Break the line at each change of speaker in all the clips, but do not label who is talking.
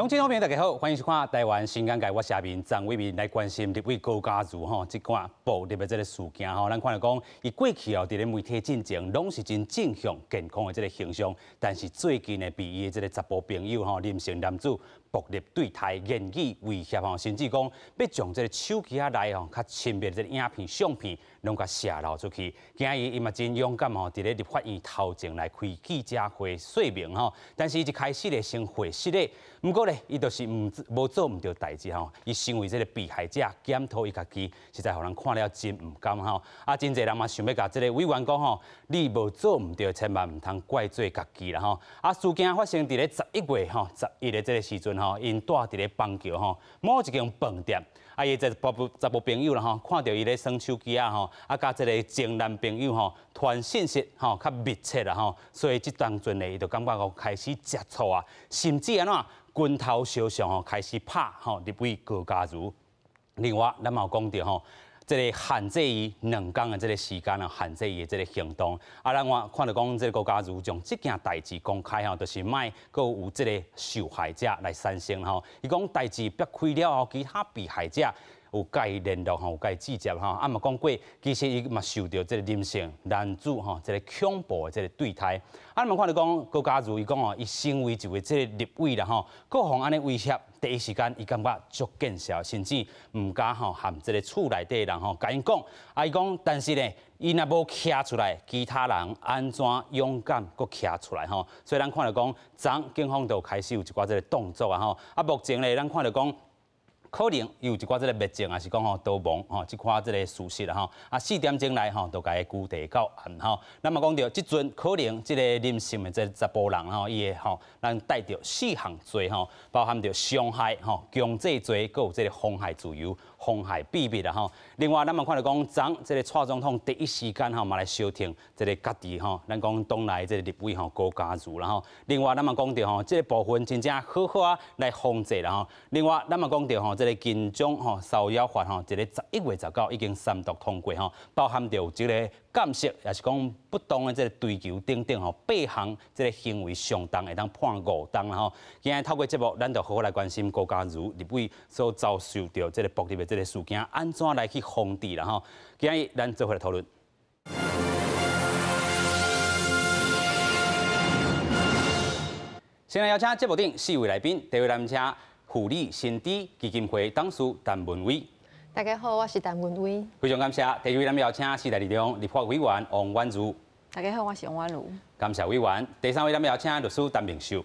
乡親好朋友大家好，歡迎收看《台灣新眼界》，我是阿明張偉民來關心立委高嘉瑜吼，這款暴力的這个事件吼，咱看著講，伊過去哦，佇咧媒體進前攏是真正向健康的這个形象，但是最近呢，被伊的這个查埔朋友吼，林姓男子暴力對待、言語威脅吼，甚至講欲將這个手機仔內吼較親密的這个影片、相片攏共洩露出去。今日伊嘛真勇敢吼，佇咧立法院頭前來開記者會說明吼，但是伊一開始咧先會失禮，毋過咧，伊就是毋無做毋著代誌吼，伊身為這个被害者檢討伊家己，實在予人看了真毋甘吼。啊，真濟人嘛想欲共這个委員講吼，你無做毋著，千萬毋通怪罪家己啦吼。啊，事件發生佇咧11月吼，11的這个時陣吼，𪜶蹛佇咧板橋吼，某一間飯店。啊，伊這個查埔朋友啦吼，看著伊咧耍手機仔吼，啊，佮這个前男朋友吼傳訊息吼較密切啦吼，所以這當陣咧，伊就感覺講開始食醋啊，甚至按怎拳頭相向吼，開始拍吼立委高嘉瑜。另外，咱嘛有講著吼，這个限制伊2工的這个時間啊，限制伊的這个行動。啊，咱我看著講，這个高嘉瑜將這件代誌公開吼，就是莫閣有這个受害者來產生吼。伊講代誌煏開了後，其他被害者有共伊聯絡吼，有共伊指責吼。啊嘛講過，其實伊嘛受著這个林姓男子吼，這个恐怖的這个對待。啊，嘛看著講高嘉瑜伊講吼，伊身為一位這个立委啦吼，閣予按呢威脅，第一時間伊感覺足見笑，甚至毋敢吼和這个厝內底人吼共𪜶講。啊，伊講，但是咧，伊若無徛出來，其他人按怎勇敢閣徛出來吼？所以咱看著講，昨警方就開始有一寡這个動作啊吼。啊，目前咧，咱看著講，可能有一寡這个滅證，抑是講吼逃亡吼，這款這个事實啦吼。啊，4點鐘來吼，就共伊拘提到案吼。咱嘛講著，這陣可能這个林姓的這个查埔人吼，伊會吼，咱帶著四項罪吼，包含著傷害吼、強制罪，閣有這个妨害自由、妨害秘密啦吼。另外，咱嘛看著講，昨這个蔡總統第一時間吼嘛來相挺這个家己吼，咱講黨內這个立委吼高嘉瑜啦吼。另外，咱嘛講著吼，這个部分真正好好啊來防制啦吼。另外，咱嘛講著吼，這个金鐘吼騷擾法吼，這个11月19已經三讀通過吼，包含著這个監視，抑是講不當的這个追求等等吼，八項這个行為上重會當判5冬啦吼。今日透過節目，咱就好好來關心高嘉瑜立委所遭受著這个暴力的這个事件，按怎來去防治啦吼。今日咱做伙來討論。先來邀請節目頂四位來賓，第一位來請婦女新知基金會董事陳文威。
大家好，我是陳文威。
非常感謝。第二位咱邀請時代力量立法委員王婉嫒。
大家好，我是王婉嫒。
感謝委員。第三位咱邀請律師陳明秀。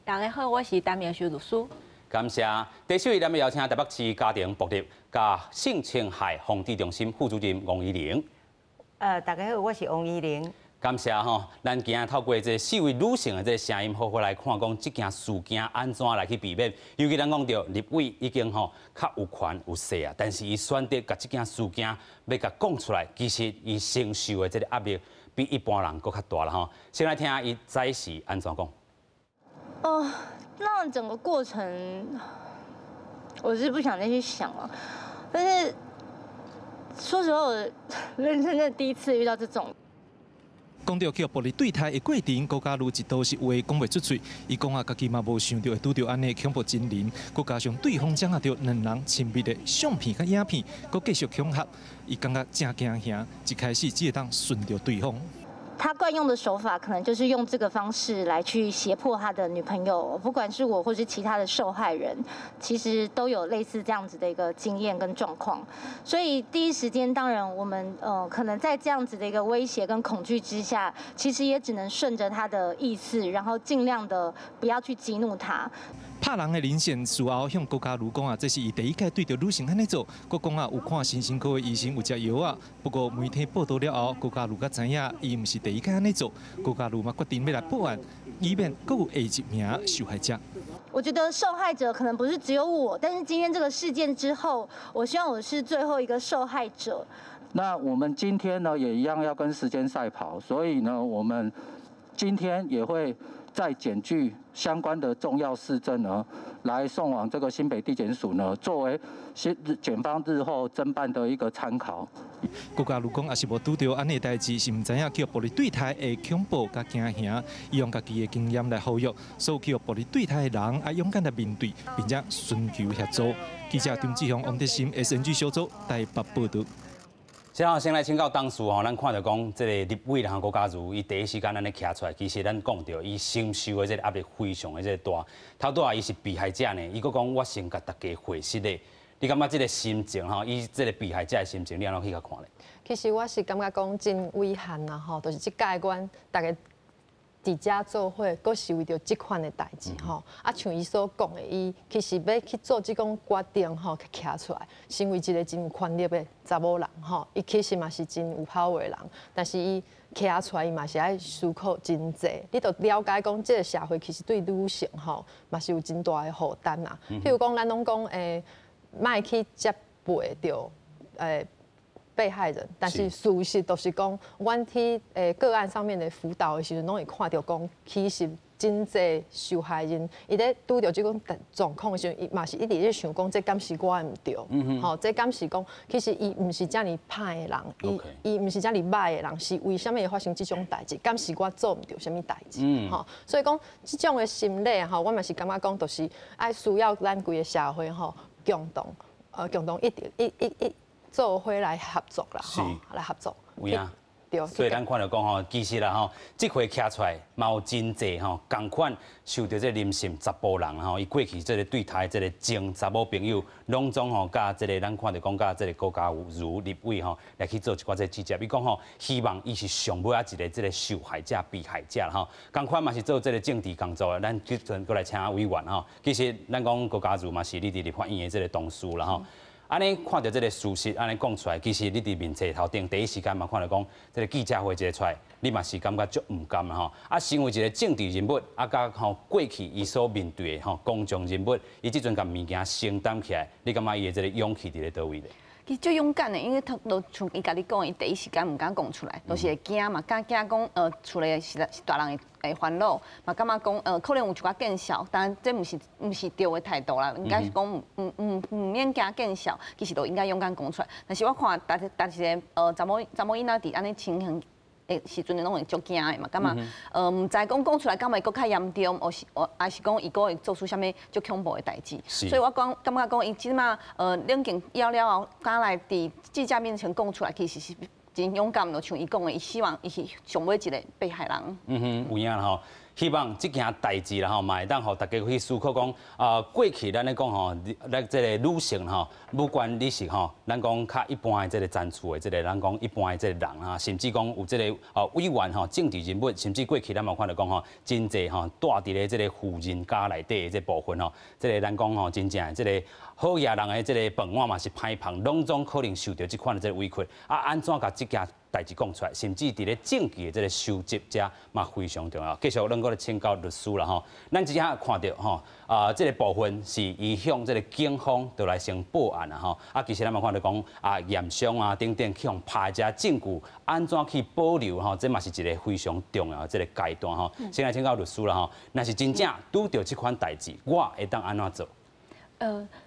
大家好，我是陳明秀律師。
感謝。第四位咱邀請台北市家庭暴力佮性侵害防治中心副主任王怡伶。
大家好，我是王怡伶。
感謝吼，咱今日透過這四位女性的這个聲音，好好來看講這件事件按怎來去避免。尤其咱講著立委已經吼較有權有勢啊，但是伊選擇共這件事件欲共講出來，其實伊承受的這个壓力比一般人閣較大啦吼。先來聽伊早時按怎講。
哦，那整個過程，我是不想再去想了。但是說實話，我人生的第一次遇到這種。
講著予暴力對待的過程，高嘉瑜一度是話講袂出喙。伊講啊，家己嘛無想著會拄著按呢恐怖情人，閣加上對方掌握著兩人親密的相片佮影片，閣繼續恐嚇，伊感覺誠驚嚇，一開始只會當順著對方。
他慣用的手法，可能就是用這個方式來去脅迫他的女朋友，不管是我或是其他的受害人，其實都有類似這樣子的一個經驗跟狀況。所以第一時間，當然我們可能在這樣子的一個威脅跟恐懼之下，其實也只能順着他的意思，然後盡量的不要去激怒他。
拍人的林姓事後向高嘉瑜講啊，這是伊第一擺對著女性按呢做，閣講啊有看精神科的醫生有食藥啊。不過媒體報道了後，高嘉瑜才知影伊毋是第一擺按呢做，高嘉瑜嘛決定欲來報案，以免閣有下一名受害者。
我覺得受害者可能不是只有我，但是今天這個事件之後，我希望我是最後一個受害者。
那我們今天呢，也一樣要跟時間賽跑，所以呢，我們今天也會再檢具相關的重要事證呢，來送往這個新北地檢署呢，作為新檢方日後偵辦的一個參考。
郭家如講，也是無拄著按呢代誌，是毋知影去予暴力對待的恐怖佮驚嚇，伊用家己的經驗來呼籲所有去予暴力對待的人，愛勇敢來面對，並且尋求協助。記者張志雄、王德森 SNG 小組台北報道。
先來請教董事吼，咱看著講這個立委人郭家如，伊第一時間按呢徛出來，其實咱講著，伊承受的這個壓力非常的這個大。頭拄仔伊是被害者呢，伊閣講我先共大家回實的。你感覺這個心情吼，伊這個被害者的心情，你按怎去共看咧？
其實我是感覺講真遺憾啦吼，就是這屆阮逐家佇遮做伙，閣是為著這款的代誌吼。啊，像伊所講的，伊其實欲去做這種決定吼，徛出來，身為一個真有權力的查某人吼，伊其實嘛是真有 power 的人，但是伊徛出來，伊嘛是愛思考真濟。你著了解講，這個社會其實對女性吼嘛是有真大的負擔啊。譬如講，咱攏講莫去責備著被害人，但是事實就是講，阮去個案上面的輔導的時陣，攏會看著講，其實真濟受害人，伊咧拄著這種狀況的時陣，伊嘛是一直咧想講，這敢是我的毋對？吼，這敢是講，其實伊毋是遮爾歹的人，伊毋是遮爾䆀的人，是為啥物會發生這種代誌？敢是我做毋著啥物代誌？吼，所以講這種的心理吼，我嘛是感覺講，就是愛需要咱規個社會吼，共同一直一一一做伙來合作啦，吼，來合作。
有影。
對，
所以咱看著講吼，其實啦吼，這回徛出來嘛有真濟吼，仝款受著這個林姓查埔人吼，伊過去這個對待這個前查某朋友，攏總吼佮這個咱看著講佮這個郭家如立委吼來去做一寡這個指責。伊講吼，希望伊是上尾仔一個這個受害者、被害者吼，仝款嘛是做這個政治工作的。咱這陣閣來請委員吼，其實咱講郭家如嘛是你佇立法院的這個同事啦吼。按呢看著這個事實，按呢講出來，其實你佇面冊頭頂第一時間嘛看著講，這個記者會一個出來，你嘛是感覺足毋甘吼。啊，身為一個政治人物，啊，佮吼過去伊所面對的吼公眾人物，伊這陣共物件承擔起來，你感覺伊的這個勇氣佇咧佗位咧？
其實足勇敢的，因為他都像伊共你講，伊第一時間毋敢講出來，就是會驚嘛，敢驚講厝內是大人會煩惱，嘛感覺講可能有一寡見笑，但這毋是對的態度啦，應該是講毋免驚見笑，其實都應該勇敢講出來。但是我看逐逐一個查某囡仔佇按呢情形的時陣，攏會足驚的嘛，感覺毋知講講出來敢會閣較嚴重，或是或還是講伊閣會做出啥物足恐怖的代誌。所以我講感覺講伊這馬冷靜了了後，敢來佇記者面前講出來，其實是真勇敢，就像伊講的，伊希望伊是上尾一個被害人。
嗯哼，有影吼。希望這件代誌啦吼，嘛會當予大家去思考講，啊，過去咱咧講吼，咱這個女性吼，不管你是吼，咱講較一般的這個層次的這個，咱講一般的這個人啊，甚至講有這個委員吼，政治人物，甚至過去咱嘛看著講吼，真濟吼，住佇咧這個富人家內底的這部分吼，這個咱講吼，真正這個好額人的這個飯碗嘛是歹捧，攏總可能受著這款的這個委屈，啊，按怎共這件代誌講出來，甚至佇咧證據的這個收集遮嘛非常重要。繼續，咱閣來請教律師啦吼，咱這下看著吼，啊，這個部分是伊向這個警方就來先報案啦吼。啊，其實咱嘛看著講啊，驗傷啊等等，去予拍這證據，按怎去保留吼，這嘛是一個非常重要的這個階段吼。先來請教律師啦吼，若是真正拄著這款代誌，我會當按怎做？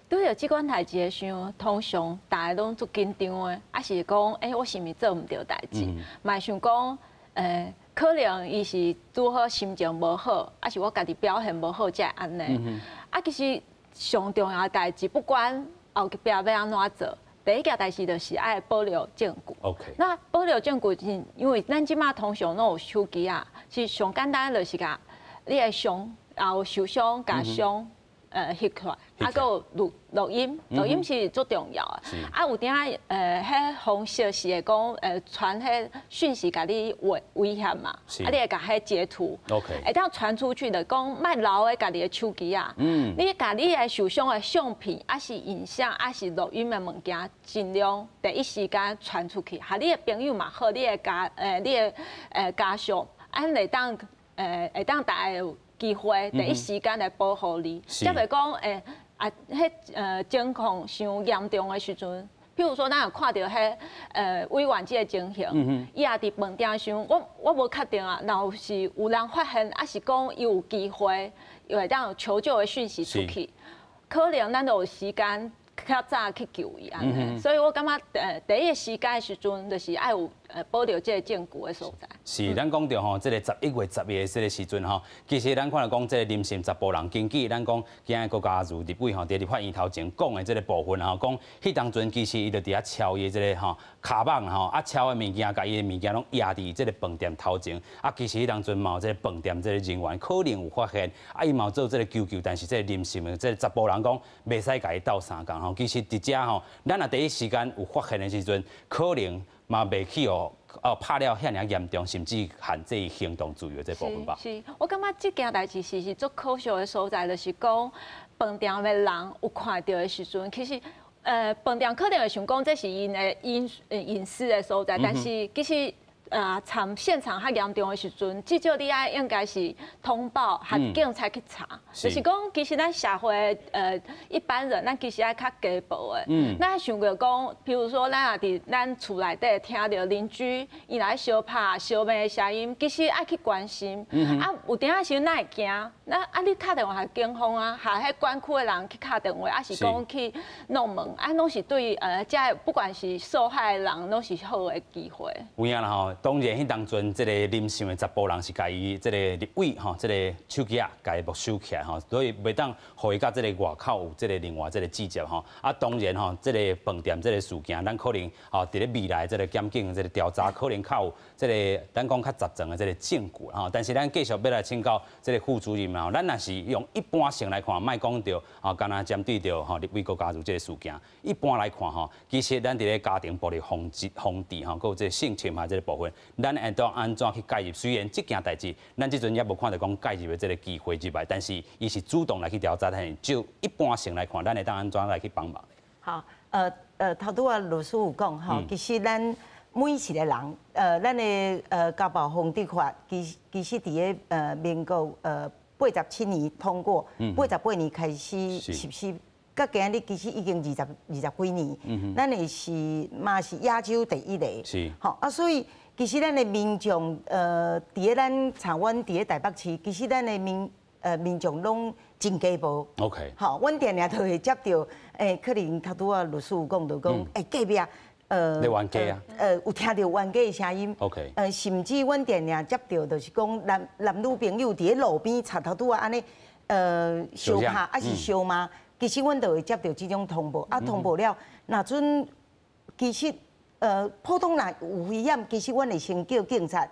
拄著這款代誌的時候，通常逐家攏足緊張的，啊是講，欸，我是毋是做毋著代誌？嘛想講，可能伊是拄好心情無好，啊是我家己表現無好才會按呢。啊，其實上重要的代誌，不管後壁欲按怎做，第一件代誌就是愛保留證據。 那保留證據是因為咱這馬通常攏有手機啊，是上簡單就是共你的傷，也有受傷共傷翕起來，啊，閣有錄錄音，錄音是足重要的。啊，有當彼方式是會講，傳彼訊息共你威脅嘛，啊，你會共彼截圖，會當傳出去的，講莫留佇家己的手機啊。你共你的受傷的相片，抑是影像，抑是錄音的物件，盡量第一時間傳出去，予你的朋友嘛好，你的家屬，按會當逐家有機會第一時間來保護你，才袂講啊，彼情況傷嚴重的時陣，譬譬如说，咱有看著彼委員這个情形，伊也佇飯店時陣，我無確定啊，若是有人發現，抑是講伊有機會，會當有求救的訊息出去，可能咱就有時間較早去救伊按呢。所以我感覺第一个時間的時陣，就是愛有保留這个證據的所在。
是，咱講著吼，這个11月11的這个時陣吼，其實咱看著講這个林姓查埔人，根據咱講今日高嘉瑜立委吼，佇立法院頭前講的這个部分吼，講彼當陣其實伊就佇遐敲伊這个吼跤蠓吼，啊敲的物件，共伊的物件攏壓佇這个飯店頭前，啊其實彼當陣嘛有這个飯店這个人員可能有發現，啊伊嘛有做這个求救，但是這个林姓的這个查埔人講袂使共伊鬥相共吼，其實佇遮吼，咱若第一時間有發現的時陣，可能嘛袂去予拍了遐爾嚴重，甚至限制行動自由這部分吧。
是，我感覺這件代誌是足可惜的所在，就是講飯店的人有看著的時陣，其實飯店可能會想講這是𪜶的隱私的所在，但是其實參現場較嚴重的時陣，至少你愛應該是通報，予警察去查。就是講，其實咱社會一般人，咱其實愛較雞婆的。咱想著講，比如說咱也佇咱厝內底聽著鄰居伊來相拍相罵的聲音，其實愛去關心。啊，有當仔時陣咱會驚，那啊你敲電話予警方啊，予彼管區的人去敲電話，抑是講去弄門，啊，攏是對這不管是受害的人，攏是好的機會。
有影啦吼。當然，彼當陣這个林姓的查埔人是共伊這个立委吼，這个手機仔共伊沒收起來吼，所以袂當予伊佮這个外口有這个另外這个接觸吼。啊，當然吼，這个飯店這个事件，咱可能吼佇咧未來這个檢警這个調查，可能較有這个咱講較實證的這个證據吼。但是咱繼續欲來請教這个副主任吼，咱若是用一般性來看，莫講著吼，敢若針對著吼立委高嘉瑜這个事件，一般來看吼，其實咱佇咧家庭暴力防治防治吼，閣有這个性侵害這个部分，咱會當按怎去介入？雖然這件代誌，咱這陣猶無看著講介入的這个機會入來，但是伊是主動來去調查，但是就一般性來看，咱會當按怎來去幫忙？
好，頭拄仔律師有講吼，其實咱每一個人，咱的家暴防治法，其實佇咧民國87年通過，88年開始實施，到今日其實已經二十幾年，咱的是嘛是亞洲第一個，吼啊，所以其實咱的民眾，佇咧咱像阮佇咧台北市，其實咱的民眾攏真雞婆。 吼，阮定定都會接著，可能頭拄仔律師有講著講，隔壁，
咧冤家啊，
有聽著冤家的聲音。 甚至阮定定接著，就是講男男女朋友佇咧路邊賊頭拄仔按呢，相拍抑是相罵，其實阮就會接著這種通報。啊，通報了，若陣其實。普通人有危險，其實阮會先叫警察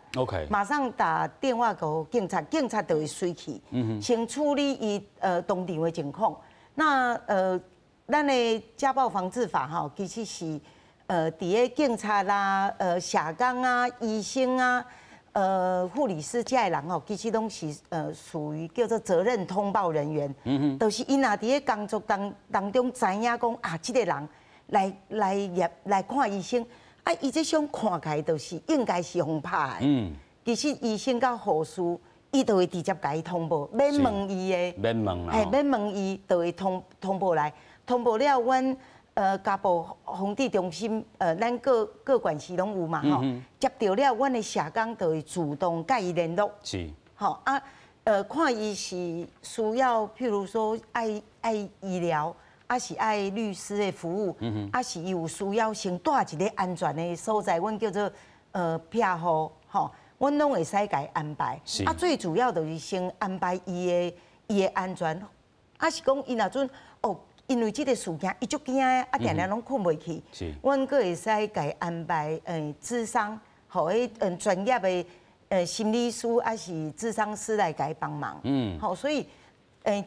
馬上打電話給警察，警察就會隨去，先處理伊當場的情況。那咱的家暴防治法吼，其實是佇咧警察啦、社工啊、醫生啊、護理師這的人吼，其實攏是屬於叫做責任通報人員，就是𪜶若佇咧工作當中知影講啊，這個人來入來看醫生。啊，伊這種看起來就是應該是予拍的。其實醫生佮護士，伊就會直接共伊通報，免問伊的。
免問啦。
嘿，免問伊，就會通報來。通報了，阮家暴防治中心，咱各各縣市攏有嘛吼。接著了，阮的社工就會主動佮伊聯絡。吼啊，看伊是需要，譬如說愛醫療。抑是愛律師的服務，抑是伊有需要先蹛一个安全的所在，阮叫做庇護吼，阮攏會使共伊安排。啊，最主要就是先安排伊的安全。抑是講伊若陣哦，因為這个事件，伊足驚的，啊，定定攏睏袂去。阮閣會使共伊安排諮商，予彼專業的心理師抑是諮商師來共伊幫忙。吼，所以。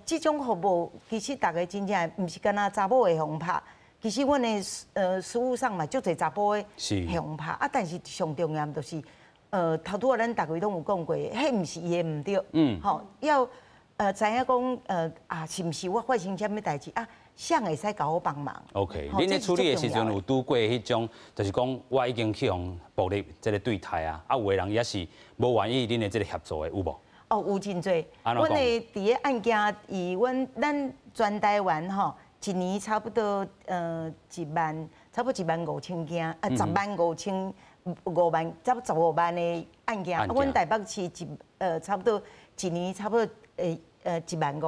這種服務其實逐个真正毋是干焦查某會予拍，其實阮的實務上嘛，足濟查埔的會予拍啊。但是上重要就是，頭拄仔咱逐家攏有講過，彼毋是伊的毋對，吼，要知影講啊，是毋是我發生啥物代誌啊？誰會使共我幫忙
？OK，恁咧處理的時陣有拄過彼種，就是講我已經去予暴力這个對待啊，啊有的人也是無願意恁的這个協助的，有無？
哦，有真濟。阮的佇咧案件，以阮咱全台灣吼，一年差不多1萬差不多1万5千件，啊，10万5千5万，差不多15万的案件。啊，阮台北市差不多一年差不多1万5，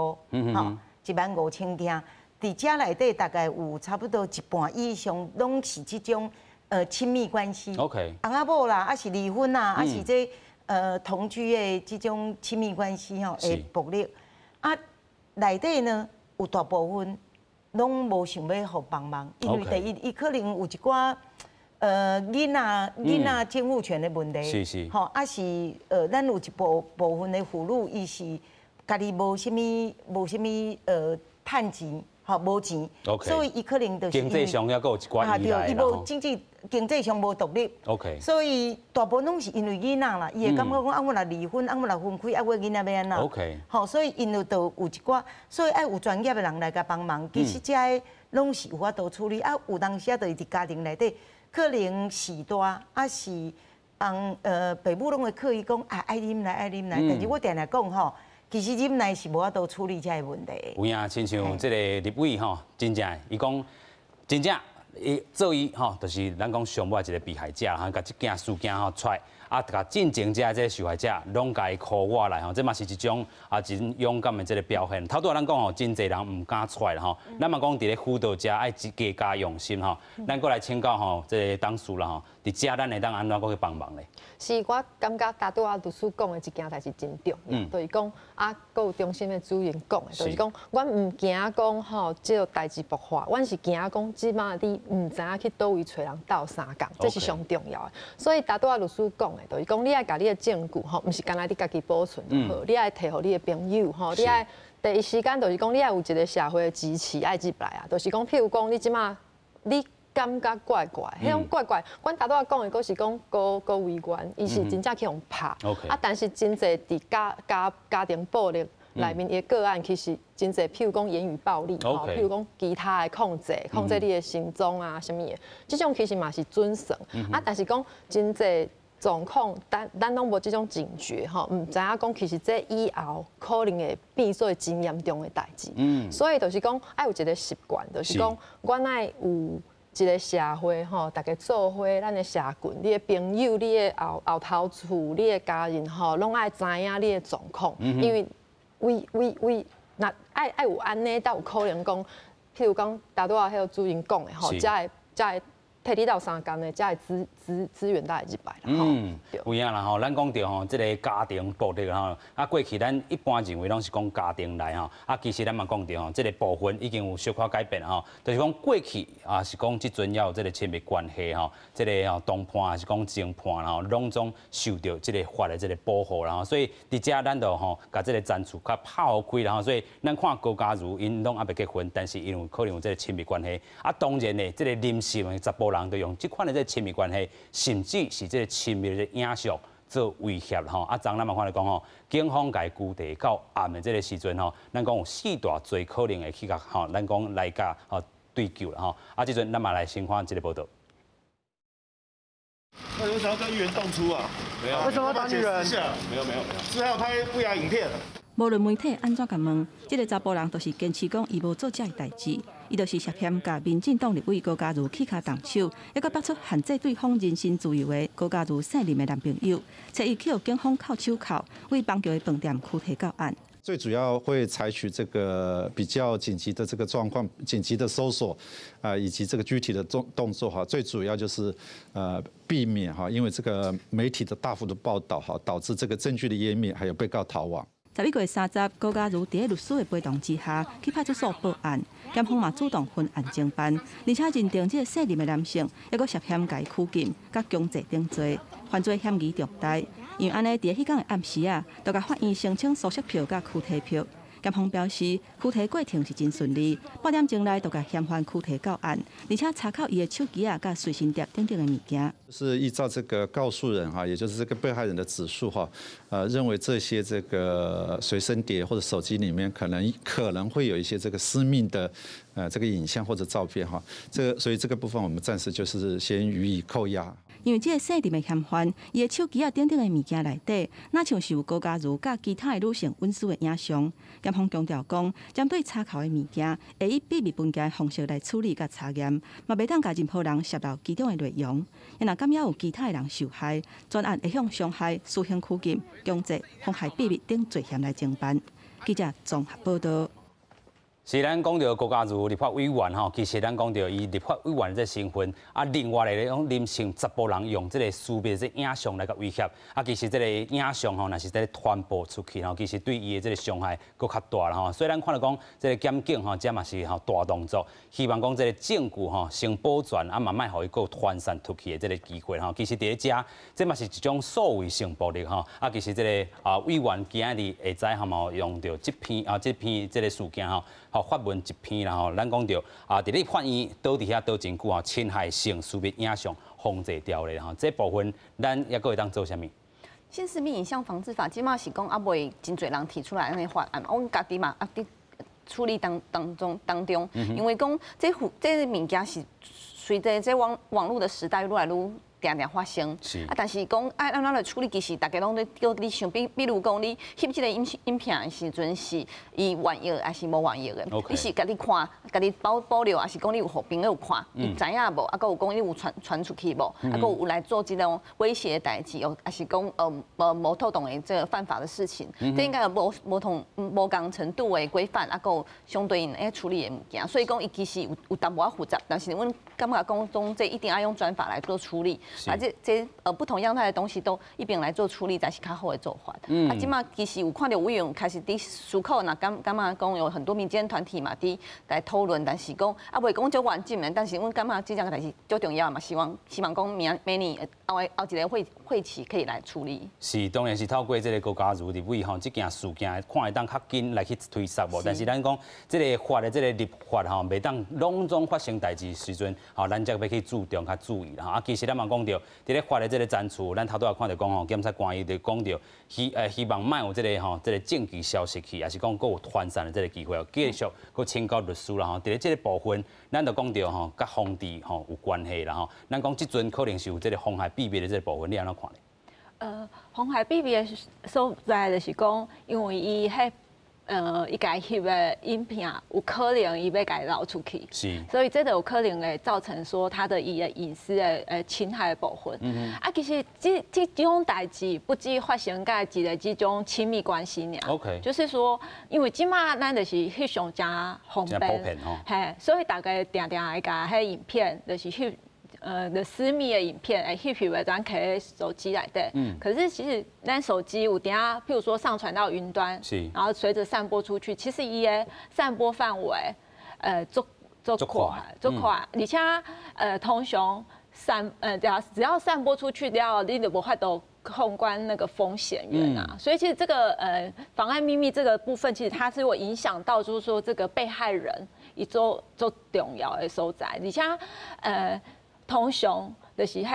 吼，1万5千件。佇遮內底大概有差不多一半以上，攏是這種親密關係。 翁仔某啦，抑是離婚啊，抑是這同居的這種親密關係吼，會暴力。啊，內底呢有大部分攏無想欲予幫忙，因為第一，伊可能有一寡囡仔監護權的問題。吼，抑是咱有一部分的婦女，伊是家己無啥物趁錢。吼，無錢，所以伊可能就是
經濟上抑閣有一寡依賴。
伊無經濟上無獨立。 所以大部分攏是因為囡仔啦，伊會感覺講啊，我若離婚，啊，我若分開，啊，我囡仔欲按怎？ 吼，所以𪜶就有一寡，所以愛有專業的人來共幫忙。其實這个攏是有法度處理，啊，有當時啊，就是佇家庭內底，可能序大，抑是翁爸母攏會刻意講啊，愛忍耐，愛忍耐。但是我定定講吼，其實忍耐是無法度處理這个問題。
有影，親像這個立委吼，真正伊講真正伊做伊吼，就是咱講上尾一個被害者吼，共這件事件吼出來，啊，共進前這個受害者攏共伊 call 我來吼，這嘛是一種啊真勇敢的這個表現。頭拄仔咱講吼，真濟人毋敢出來吼，咱嘛講佇咧輔導遮愛加加用心吼。咱閣來請教吼，這個董事啦吼，佇遮咱會當按怎閣去幫忙咧？
是，我感覺頭拄仔律師講的這件代誌真重要，就是講啊，閣有中心的主任講的，就是講，阮毋驚講吼，這個代誌爆發，阮是驚講這馬你毋知影去佗位揣人鬥相共，這是上重要的。所以頭拄仔律師講的，就是講你愛共你的證據吼，毋是干焦你家己保存就好，你愛提予你的朋友吼，你愛第一時間就是講你愛有一個社會的支持愛入來啊，就是講譬如講你這馬你感覺怪怪，彼種怪怪，阮頭拄仔講的，閣是講高高危員，伊是真正去予拍。啊，但是真濟佇家庭暴力內面的個案，其實真濟，譬如講言語暴力，吼，譬如講其他的控制，控制你的行蹤啊，啥物的，這種其實嘛是準算。啊，但是講真濟狀況，咱攏無這種警覺，吼，毋知影講其實這以後可能會變做真嚴重的代誌。所以就是講愛有一個習慣，就是講阮愛有一個社會吼，大家做伙，咱的社群，你的朋友、你的後頭厝、你的家人吼，攏愛知影你的狀況，因為為為為，若愛有按呢，才有可能講，譬如講，頭拄仔彼個主任講的吼，才會替你鬥相共的，才會資源才會入來啦。
嗯，有影啦吼，咱講著吼，這个家庭暴力吼，啊過去咱一般認為攏是講家庭內吼，啊其實咱嘛講著吼，這个部分已經有小可改變吼，就是講過去啊是講這陣猶有這个親密關係吼，這个吼同伴抑是講情伴吼，攏總受著這个法的這个保護啦吼，所以佇遮咱就吼，共這个層次較拍予開啦吼，所以咱看高嘉瑜𪜶攏猶未結婚，但是𪜶有可能有這个親密關係，啊當然呢，這个臨時的查埔人就用這款的這个親密關係，甚至是這个親密的影像做威脅吼。啊，昨咱嘛看著講吼，警方共伊拘提到暗的這个時陣吼，咱講有四大罪可能會去共吼，咱講來共吼追究啦吼。啊，這陣咱嘛來先看這个報道。
那有想要跟議員動粗啊？
沒有。
為什麼要打女人？
沒有沒有沒有。
是還有拍不雅影片。
無論媒體按怎共問，這个查埔人就是堅持講伊無做這个代誌，伊就是涉嫌共民進黨立委高嘉瑜起跤動手，抑閣爆出限制對方人身自由的高嘉瑜姓林的男朋友，揣伊去予警方銬手銬，為邦橋的飯店拘提到案。
最主要會採取這個比較緊急的這個狀況，緊急的搜索，啊，以及這個具體的動作哈，最主要就是避免哈，因為這個媒體的大幅的報道哈，導致這個證據的湮滅，還有被告逃亡。
11月30，高嘉瑜佇律師的陪同之下去派出所報案，檢方嘛主動分案偵辦，而且認定這个姓林的男性抑閣涉嫌共伊拘禁、佮強制等罪，犯罪嫌疑重大。因為按呢，佇彼工的暗時啊，就共法院申請搜索票佮拘提票。檢方表示，拘提過程是真順利，半點鐘內就共嫌犯拘提到案，而且查扣伊的手機仔佮隨身碟等等的物件。
是依照這個告訴人哈，也就是這個被害人的指述哈，認為這些這個隨身碟或者手機裡面可能會有一些這個私密的這個影像或者照片哈，這個所以這個部分我們暫時就是先予以扣押。
因為這个細膩的嫌犯，伊的手機仔頂頂的物件內底，若像是有高嘉瑜佮其他的女性隱私的影像。檢方強調講，針對查扣的物件，會以秘密文件的方式來處理佮查驗，嘛袂當共任何人洩露其中的內容。若敢猶有其他的人受害，專案會向傷害、私刑拘禁、強制、妨害秘密等罪嫌來偵辦。記者綜合報道。
是咱講著高嘉瑜立法委員吼，其實咱講著伊立法委員這身份，啊，另外咧講林姓查埔人用這个私密這影像來共威脅，啊，其實這个影像吼，若是佇傳播出去吼，其實對伊的這个傷害閣較大啦吼。所以咱看著講這个檢警吼，這嘛是吼大動作，希望講這个證據吼先保全，啊嘛莫予伊閣有傳散出去的這个機會吼。其實佇咧遮，這嘛是一種數位性暴力吼。啊，其實這个啊委員今仔日下早吼嘛用著這篇啊這篇這个事件吼。吼發文一篇啦吼，咱講著啊，佇咧法院倒佇遐倒真久吼，侵害性私密影像防治條例吼，這部分咱猶閣會當做啥物？
性私密影像防治法，這馬是講猶未真濟人提出來按呢法案，阮家己嘛啊佇處理當中，因為講這這物件是隨著這網路的時代愈來愈定定發生，啊，但是講愛按怎來處理，其實大家攏咧叫你想，比如講你翕這个影片的時陣是伊願意還是無願意的？你是家己看，家己保留，還是講你有予朋友看？伊知影無？啊，閣有講你有傳出去無？啊，閣有來做這種威脅的代誌，哦，還是講無妥當的這个犯法的事情？這應該有無無同無仝程度的規範，啊，閣有相對應會處理的物件。所以講伊其實有淡薄仔複雜，但是阮感覺講講這一定愛用專法來做處理。啊，這不同樣態的東西都一併來做處理，才是較好的做法。啊，這馬其實有看著委員開始佇思考，若感覺講有很多民間團體嘛，佇來討論，但是講啊，袂講足完整的，但是阮感覺這項代誌足重要嘛，希望講明年後一个會期可以來處理。
是，當然是透過這个高嘉瑜立委吼，這件事件看會當較緊來去推捒無？但是咱講這个法的這个立法吼，袂當攏總發生代誌時陣，吼，咱才欲去注重較注意啦。啊，其實咱嘛講著，佇咧法的這个層次，咱頭拄仔看著講吼，檢察官伊就講著希望莫有這个吼，這个證據消失去，抑是講閣有傳散的這个機會，繼續閣請教律師啦吼。佇咧這个部分，咱就講著吼，佮防治吼有關係啦吼。咱講這陣可能是有這个妨害秘密的這个部分，你按怎看咧？
妨害秘密的所在就是講，因為伊彼伊共翕的影片有可能伊欲共流出去，所以這就有可能會造成說他的伊的隱私的侵害的部分。啊，其實這種代誌不止發生佇一个這種親密關係爾。 就是說，因為這馬咱就是翕相誠方便，嘿，所以大家定定會共彼影片就是翕。的私密的影片，會翕翕的，咱摕佇手機內底。可是其實咱手機有當譬如說上傳到雲端，然後隨着散播出去，其實伊的散播範圍，足足寬足寬，而且通常只要散播出去了，你就無法度控管那個風險源啊。所以其實這個妨礙秘密這個部分，其實它是會影響到，就是說這個被害人伊足足重要的所在，而且通常就是彼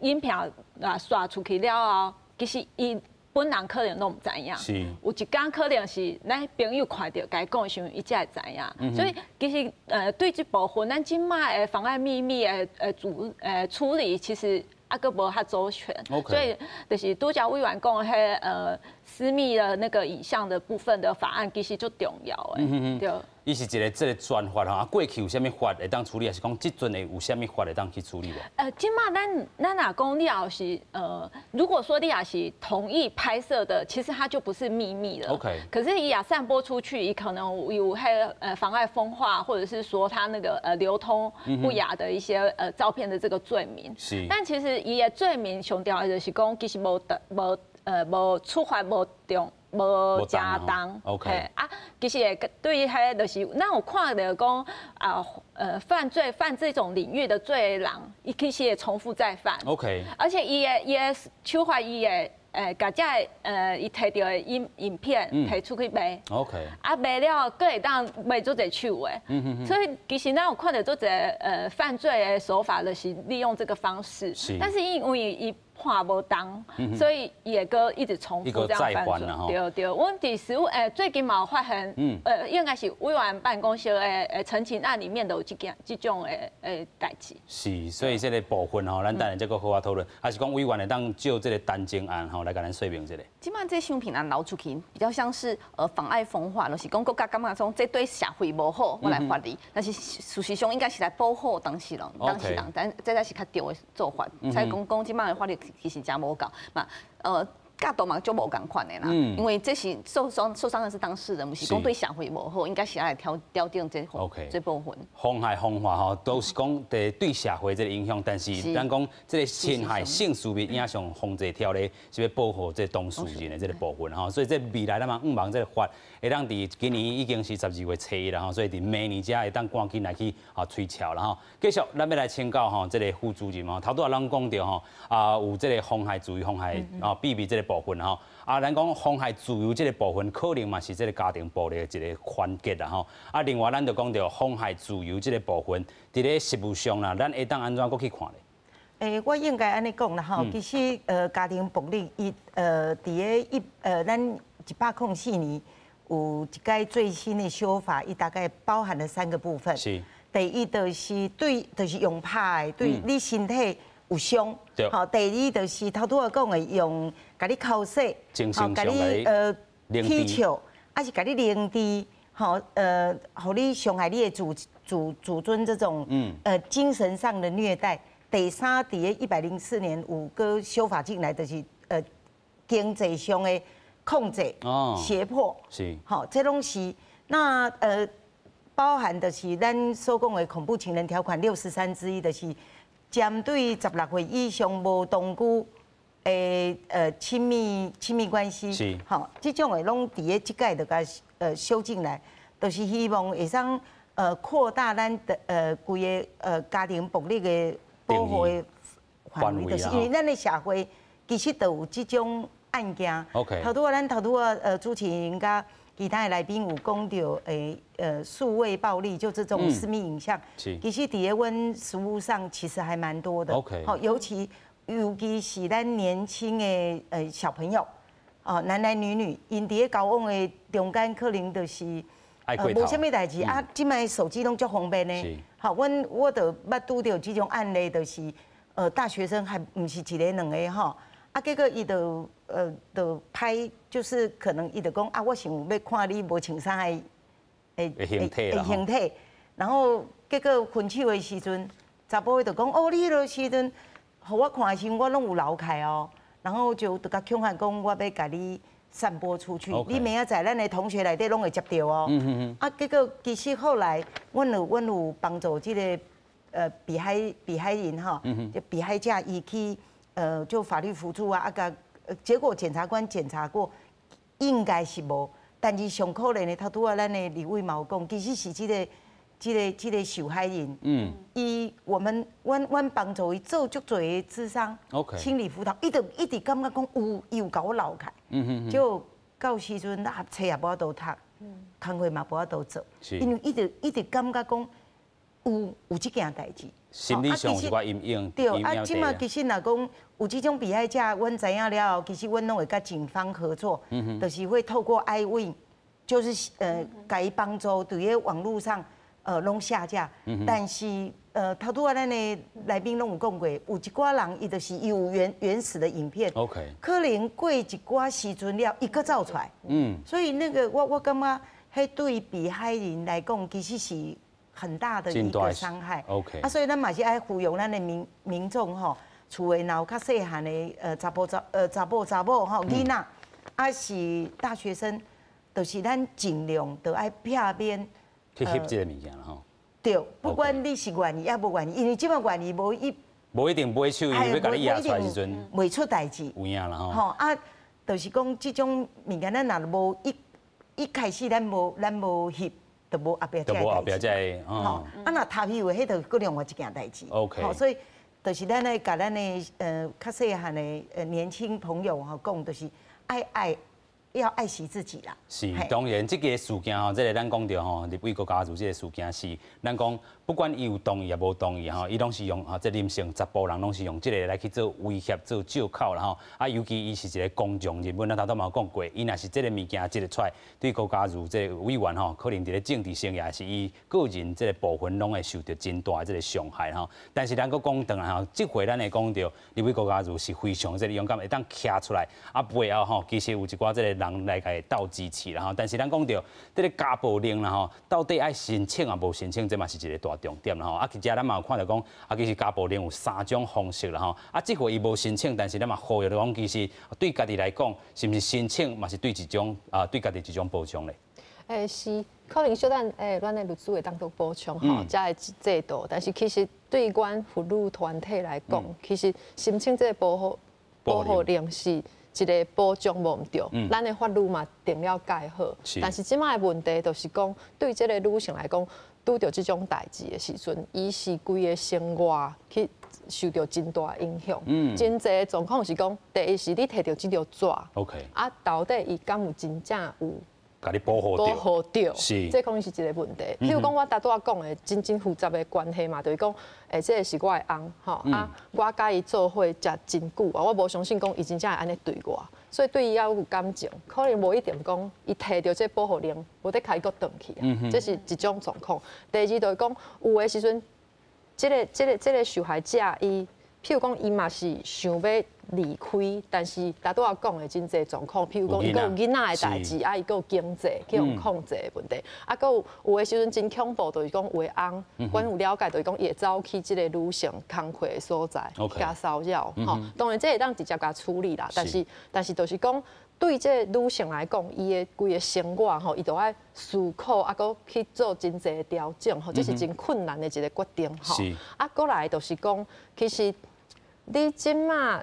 影片啊刷出去了後，其實伊本人可能攏毋知影。有一工可能是咱朋友看著共伊講的時陣，伊才會知影。所以其實對這部分，咱這馬的妨礙秘密的處理，其實猶閣無遐周全。 所以就是拄才委員講彼私密的那個影像的部分的法案，其實足重要的。對。
伊是一个這个專法吼，啊，過去有啥物法會當處理，還是講這陣會有啥物法會當去處理無？
這馬咱若講你也是如果說你也是同意拍攝的，其實它就不是秘密了。 可是伊也散播出去，伊可能有彼妨礙風化，或者是說他那個流通不雅的一些照片的這個罪名。但其實伊的罪名上重要就是講，其實無處罰無重。無誠重啊，其實會對於彼就是咱有看著講啊，犯罪犯這種領域的罪的人，伊其實會重複再犯。 而且伊的手法，伊會共這伊提著的影片提出去賣。 啊，賣了閣會當賣足濟手的。所以其實咱有看著足濟犯罪的手法，就是利用這個方式。但是因為伊判無重，所以伊會閣一直重複這樣犯罪。對對，阮佇實務最近嘛有發現，應該是委員辦公室的陳情案裡面都有這件這種的代誌。
是，所以這个部分吼，咱等下再閣好好討論，還是講委員會當就這个陳情案吼來共咱說明一下。
這擺這相片案流出去，比較像是妨礙風化，就是講國家感覺講這對社會無好，我來罰你。但是事實上應該是來保護當事人，當事人，但這才是較對的做法。所以講講這擺的法律其實誠無夠嘛，角度嘛足無仝款的啦，因為這是受傷的是當事人，毋是講對社會無好，應該是愛來調整這部分。
妨害風化吼，都是講對社會這个影響，但是咱講這个侵害性私密影像防制條例是欲保護這个當事人的這个部分吼，所以這未來咱嘛向望這个法會當佇今年已經是12月初一啦吼，所以佇明年才會當趕緊來去催潮啦吼。繼續，咱欲來請教吼這个副主任吼，頭拄仔咱講著吼有這个妨害自由、妨害秘密這个部分吼，咱講妨害自由這个部分，可能嘛是這个家庭暴力的一个環節啦吼。另外咱就講著妨害自由這个部分，佇咧實務上啦，咱會當按怎閣去看咧？
我應該按呢講啦吼，其實家庭暴力伊佇咧咱104年有一擺最新的修法，伊大概包含了三個部分。第一就是對，就是用拍的，對你身體有傷。好，第二就是頭拄仔講的，用共你剾洗，
好，共你
起笑，抑是共你凌遲，好，予你傷害你的自尊這種，精神上的虐待。第三，佇咧104年有閣修法進來，就是經濟上的控制、脅迫，好，這攏是那包含的是咱所講的恐怖情人條款63之1，就是針對16歲以上無同居的親密關係，好，這種的攏佇咧這擺就共修進來，就是希望會使擴大咱的規个家庭暴力的保護的範圍，就是因為咱的社會其實都有這種案件。頭拄仔咱頭拄仔主持人佮其他的來賓有講著數位暴力，就這種私密影像，其實佇咧阮實務上其實還蠻多的。 好，尤其是咱年輕的小朋友，哦，男男女女，𪜶佇咧交往的中間可能就是無啥物代誌啊，這擺手機攏足方便的。好，我就捌拄著這種案例，就是大學生還毋是一个兩个吼，啊，結果伊就拍，就是可能伊就講啊，我想欲看你無穿衫的形體，然後結果分手的時陣，查埔就講哦，你彼个時陣，予我看的時陣，我攏有留起來哦，然後就共恐嚇講，我欲共你散播出去，你明仔載咱的同學內底攏會接著哦。啊，結果其實後來，阮有幫助這个被害人吼，就被害者伊去就法律輔助啊，啊共結果檢察官檢查過，應該是無，但是上可憐的，頭拄仔咱的立委嘛有講，其實是這個受害人，伊我們阮幫助伊做足濟的諮商，心理輔導，伊就一直感覺講有伊有共我留起來，就到時陣啊，冊也無法度讀，工課嘛無法度做，因為一直感覺講有這件代誌，
心理上有一寡陰影。
對，啊，這擺其實若講有這種被害者，阮知影了後，其實阮攏會佮警方合作，就是會透過 iWin，就是共伊幫助佇咧網路上攏下架，但是頭拄仔咱的來賓攏有講過，有一寡人伊就是伊有原始的影片，可能過一寡時陣了，伊閣走出來，所以那個我感覺，彼對被害人來講，其實是很大的一個傷害。 啊，所以咱嘛是愛呼籲咱的民眾吼，厝內若有較細漢的查埔查某吼囡仔，抑是大學生，就是咱盡量都愛避免
去翕這个物件啦吼。
對，不管你是願意抑無願意，因為這擺願意無一，
無一定買手，伊欲共你壓出來時陣，
袂出代誌。
有影啦吼。
吼啊，就是講這種物件，咱若無一開始咱無翕，就無後壁
就無後壁這个。
吼，啊若偷翕的，彼就閣另外一件代誌。 吼，所以就是咱愛共咱的較細漢的年輕朋友吼講，就是愛愛要愛惜自己啦。
是，當然，這個事件吼，這個咱講著吼，立委高嘉瑜這個事件是，咱講不管伊有同意抑無同意吼，伊攏是用吼，這林姓查埔人攏是用這個來去做威脅、做借口啦吼。啊，尤其伊是一個公眾人物，咱頭拄嘛有講過，伊若是這個物件這個出來，對高嘉瑜這個委員吼，可能佇咧政治生涯是伊個人這個部分攏會受著真大的這個傷害吼。但是咱閣講轉來吼，這回咱會講著立委高嘉瑜是非常這個勇敢，會當徛出來，啊背後吼，其實有一寡這個人來共伊鬥支持啦吼。但是咱講著這個家暴令啦吼，到底愛申請抑無申請，這嘛是一個大重點啦吼。啊，其實咱嘛有看著講，啊，其實家暴令有三種方式啦吼。啊，這回伊無申請，但是咱嘛呼籲講，其實對家己來講，是毋是申請嘛是對一種啊，對家己一種保障咧？
欸，是，可能小等欸，咱的律師會當做補充吼，這个制度，但是其實對阮婦女團體來講，其實申請這個保護令是一個保障無毋對，咱的法律嘛定了蓋好，但是這擺的問題就是講，對這個女性來講，拄著這種代誌的時陣，伊是規个生活去受著真大影響。真濟狀況是講，第一是你提著這張紙， 啊，到底伊敢有真正有
共你保護
保護著，這可能是一個問題。譬如講，我頭拄仔講的真真複雜的關係嘛，就是講，欸，這個是我的翁，吼，啊，我佮伊做伙食真久啊，我無相信講伊真正會按呢對我，所以對伊也有感情，可能無一定講伊提著這保護令，無得共伊閣轉去啊，這是一種狀況。第二就是講，有的時陣，這個受害者伊，譬如講，伊嘛是想欲離開，但是頭拄仔講的真濟狀況，譬如講伊閣有囡仔的代誌，啊，伊閣有經濟去予控制的問題，啊，閣有有的時陣真恐怖，就是講有的翁，阮有了解，就是講伊會走去這個女性工課的所在，共騷擾，吼，當然這會當直接共處理啦，但是就是講對這個女性來講，伊的規个生活吼，伊都愛思考，啊，閣去做真濟的調整，吼，這是真困難的一個決定，吼。啊，閣來就是講，其實你這馬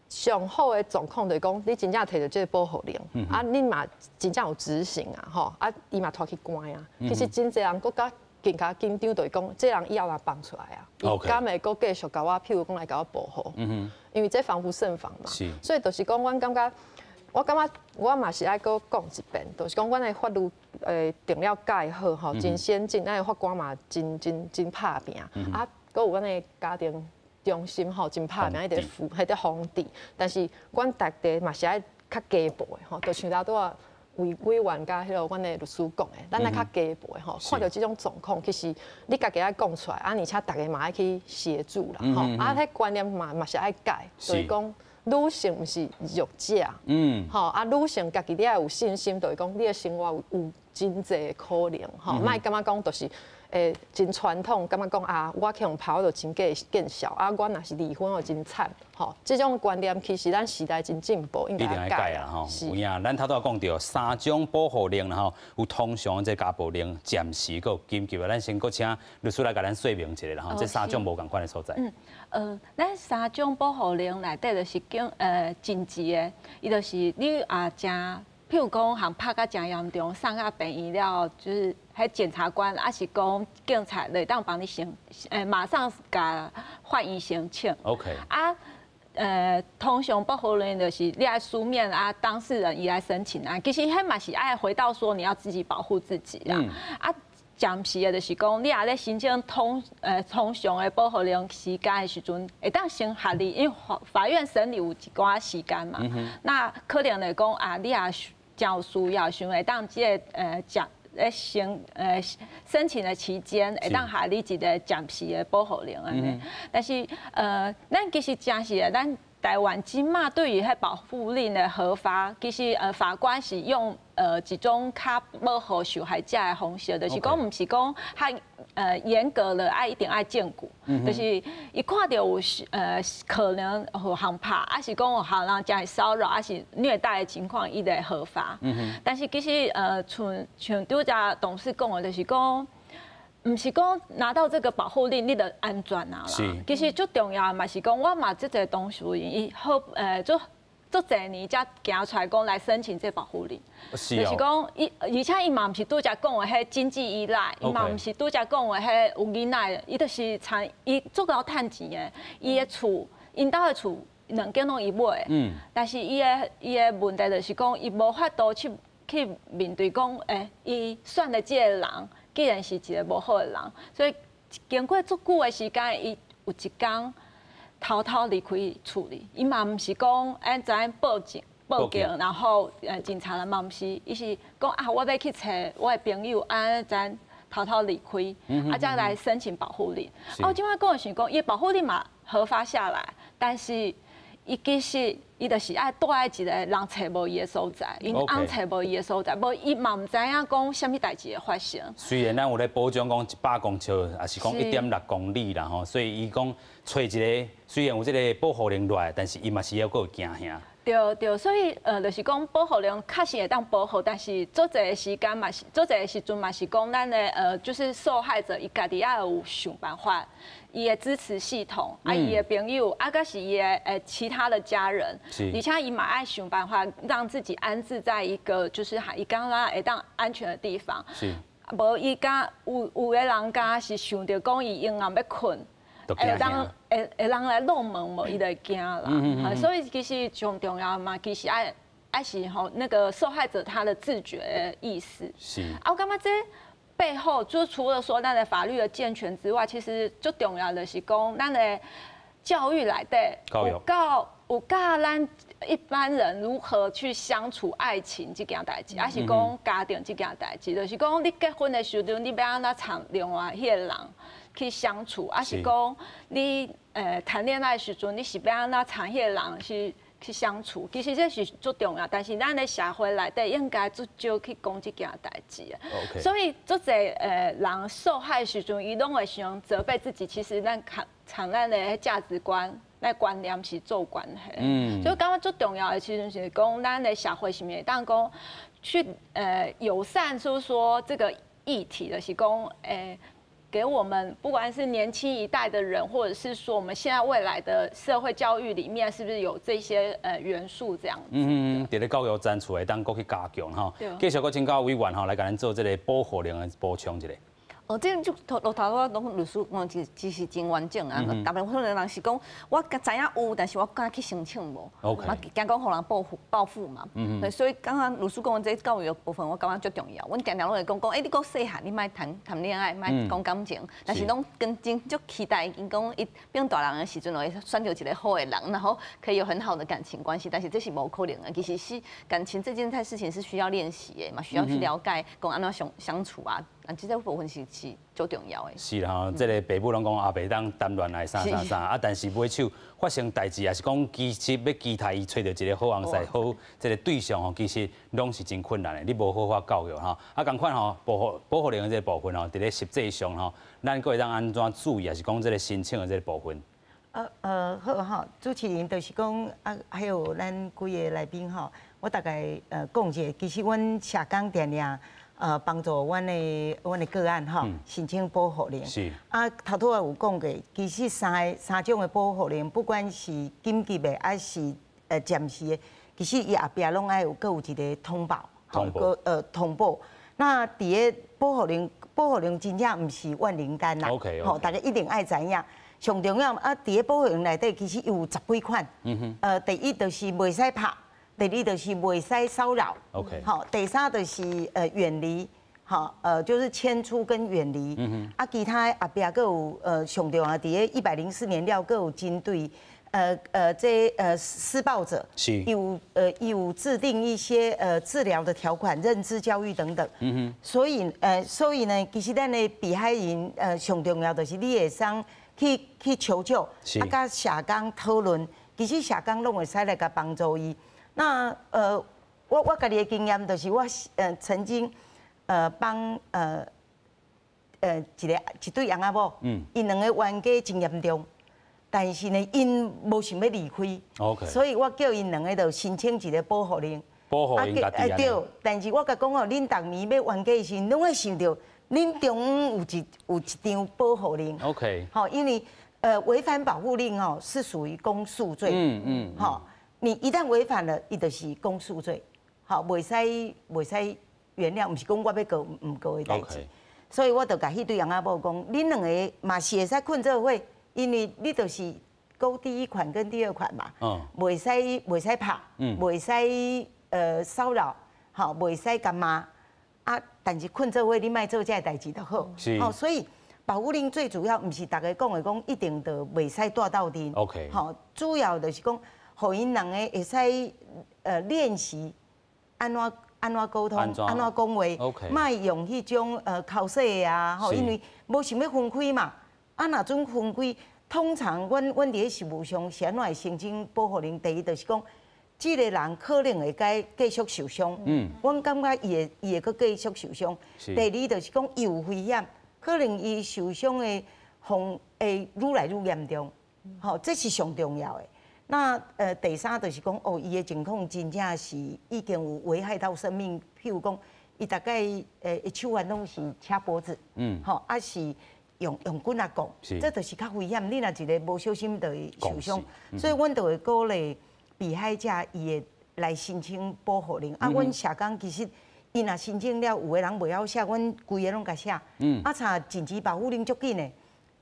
上好的狀況就是講，你真正提著這個保護令，啊，你嘛真正有執行啊，吼，啊，伊嘛拖去關啊。其實真濟人閣較更加緊張，就是講，這人以後若放出來啊，伊敢會閣繼續共我，譬如講來共我報復，因為這防不勝防嘛。所以就是講，阮感覺，我感覺我嘛是愛閣講一遍，就是講，阮的法律定了蓋好吼，真先進，咱的法官嘛真真真拍拚，啊，閣有阮的家庭中心吼，真拍拚，彼個扶，彼個防治，但是阮逐家嘛是愛較加步的吼，就像頭拄仔委員佮彼个阮的律師講的，咱愛較加步的吼，看著這種狀況，其實你家己愛講出來，啊，而且逐家嘛愛去協助啦，吼，啊，彼觀念嘛是愛改，就是講女性毋是弱者，吼，啊，女性家己你愛有信心，就是講你的生活有真濟的可能，吼，莫感覺講就是。欸，真傳統，感覺講啊，我去予拋就真見笑，啊，我若是離婚我真慘，吼，這種觀念其實咱時代真進步，應該改
啊，吼。有影，咱頭拄仔講著三種保護令啦，吼，有通常這家暴令、暫時閣有緊急的，咱先閣請律師來共咱說明一下啦，吼，這三種無仝款的所在。
嗯，咱三種保護令內底就是講緊急的，伊就是你啊誠。譬如講，予拍甲誠嚴重，送到病院了，就是彼檢察官，抑是講警察會當幫你申，馬上共法院申請。 啊，通常保護令就是你愛書面啊，當事人伊來申請啊。其實彼嘛是愛回到說你要自己保護自己啦。啊，暫時的就是講，你若咧申請通常的保護令時間的時陣，會當先合你，因為法院審理有一寡時間嘛。那可能來講啊，你若真有需要，想會當這个暫咧申請的期間，會當予你一个暫時的保護令按呢。但是咱其實誠實的，咱台灣這馬對於彼保護令的核發，其實法官是用一種較保護受害者的方式，就是講毋是講較嚴格的愛一定愛證據，就是伊看著有可能予人拍，抑是講有予人誠騷擾，抑是虐待的情況，伊會核發。但是其實像拄才董事講的，就是講，毋是講拿到這個保護令，你就安全啊啦。其實最重要的嘛是講，我嘛這個當事人，伊好足足濟年才行出來講來申請這保護令。就是講，伊而且伊嘛毋是拄才講的彼經濟依賴，伊嘛毋是拄才講的彼有囡仔的，伊就是產伊足𠢕趁錢的，伊的厝，𪜶兜的厝。两間攏伊買，但是伊的問題就是講，伊無法度去面對講，伊選的這個人，既然是一個無好的人，所以經過足久的時間，伊有一工偷偷離開厝裡，伊嘛毋是講怎報警，然後警察來嘛毋是，伊是講啊，我欲去揣我的朋友，按怎偷偷離開，啊，才來申請保護令。啊，我這擺講的是講，伊保護令嘛核發下來，但是伊其實伊就是愛蹛佇一個人揣無伊的所在，𪜶翁揣無伊的所在，無伊嘛毋知影講啥物代誌會發生。
雖然咱有咧保障講100公尺，抑是講1.6公里啦吼，所以伊講揣一个雖然有這个保護令落來，但是伊嘛是猶閣有驚嚇。
對對，所以就是講保護令確實會當保護，但是足濟的時間嘛是，足濟的時陣嘛是講咱的就是受害者伊家己愛有想辦法，伊的支持系統，啊，伊的朋友，啊，閣是伊的其他的家人，而且伊嘛愛想辦法讓自己安置在一個就是伊感覺會當安全的地方。無伊敢有的人敢是想著講伊永遠欲睏。會當會人來弄門無，伊就會驚啦。所以其實上重要嘛，其實愛是吼那個受害者他的自覺意識。啊，我感覺這背後就除了說咱的法律的健全之外，其實最重要的是講咱的教育內底有教咱一般人如何去相處愛情這件代誌，抑是講家庭這件代誌，就是講你結婚的時陣，你欲按怎參另外彼個人去相處，抑是講你談戀愛的時陣，你是欲按怎參彼個人去相處？其實這是足重要，但是咱的社會內底應該足少去講這件代誌。所以足濟人受害時陣，伊攏會想責備自己。其實咱看參咱的價值觀、咱觀念是做關係。所以感覺足重要的，其實是講咱的社會是毋是會當講去友善，就是說這個議題的是講給我們不管是年輕一代的人，或者是說我們現在未來的社會教育裡面，是不是有這些元素這樣子？
嗯，佇咧教育層次會當閣去加強吼。繼續閣請教委員吼，來共咱做這个保護令的補充一下。
哦，這就頭頭拄仔攏律師講，其實真完整啊。大部分的人是講，我知影有，但是我敢去申請無？我驚講予人報復嘛。所以剛剛律師講的這教育的部分，我感覺足重要。阮定定攏會講講，欸，你閣細漢，你莫談談戀愛，莫講感情，但是攏跟真足期待，𪜶講伊變大人的時陣，會選著一个好的人，然後可以有很好的感情關係。但是這是無可能的。其實是感情這件事情是需要練習的嘛，需要去了解，講按怎相處啊。啊，這個部分是足重要的。
是啦，這个爸母攏講啊，袂當談戀愛啥啥啥啊，但是尾手發生代誌，抑是講其實欲期待伊揣著一个好翁婿、好這个對象吼，其實攏是真困難的。你無好好教育吼，啊，仝款吼，保護令的這个部分吼，佇咧實際上吼，咱閣會當按怎注意，抑是講這个申請的這个部分？
好吼，主持人就是講啊，還有咱幾个來賓吼，我大概講一下，其實阮社工定定幫助阮的個案吼，申請保護令。啊，頭拄仔有講過，其實三種的保護令，不管是緊急的，抑是暫時的，其實伊後壁攏愛有閣有一个通報，
通報。
通報。那佇个保護令，保護令真正毋是萬靈丹啦。 吼，大家一定愛知影。上重要啊，佇个保護令內底，其實有十幾款。第一就是袂使拍。第二就是袂使騷擾。 好，第三就是遠離，好，就是遷出跟遠離。啊，其他後壁閣有上重要，佇个104年了，閣有針對這施暴者，有制定一些治療的條款、認知教育等等。所以呢，其實咱的被害人上重要就是你會使去求救，啊，佮社工討論，其實社工攏會使來共幫助伊。那我家己的經驗就是我曾經幫一對翁仔某，𪜶兩个冤家真嚴重，但是呢，𪜶無想欲離開， 所以我叫𪜶兩个就申請一个保護令。
保護令家己。
對，但是我共講哦，恁逐暝欲冤家的時陣，攏會想著恁中央有一張保護令。 好，因為違反保護令哦，是屬於公訴罪。好，你一旦違反了，伊就是公訴罪。好，袂使原諒，毋是講我欲告毋告的代誌。所以我就共彼對翁仔某講，恁兩个嘛是會使睏做伙，因為你就是勾第一款跟第二款嘛，袂使拍，袂使騷擾，吼，袂使共罵啊，但是睏做伙你莫做這个代誌就好。吼，所以保護令最主要毋是逐家講的講一定就袂使蹛鬥陣。 吼，主要就是講，予𪜶兩个會使練習按怎按怎溝通，按怎講話，莫用彼種剾洗啊，吼，因為無想欲分開嘛。啊，若準分開，通常阮佇咧實務上是按怎會申請保護令？第一就是講，這个人可能會該繼續受傷。阮感覺伊會閣繼續受傷。第二就是講，伊有危險，可能伊受傷的風會愈來愈嚴重。吼，這是上重要的。那第三就是講，哦，伊的情況真正是已經有危害到生命，譬如講，伊大概手腕攏是掐脖子，吼，啊是用棍仔摃，這就是較危險。你若一个無小心就會受傷，所以阮就會鼓勵被害者伊會來申請保護令。啊，阮社工其實伊若申請了，有的人袂曉寫，阮規个攏共寫。啊，查緊急保護令足緊的，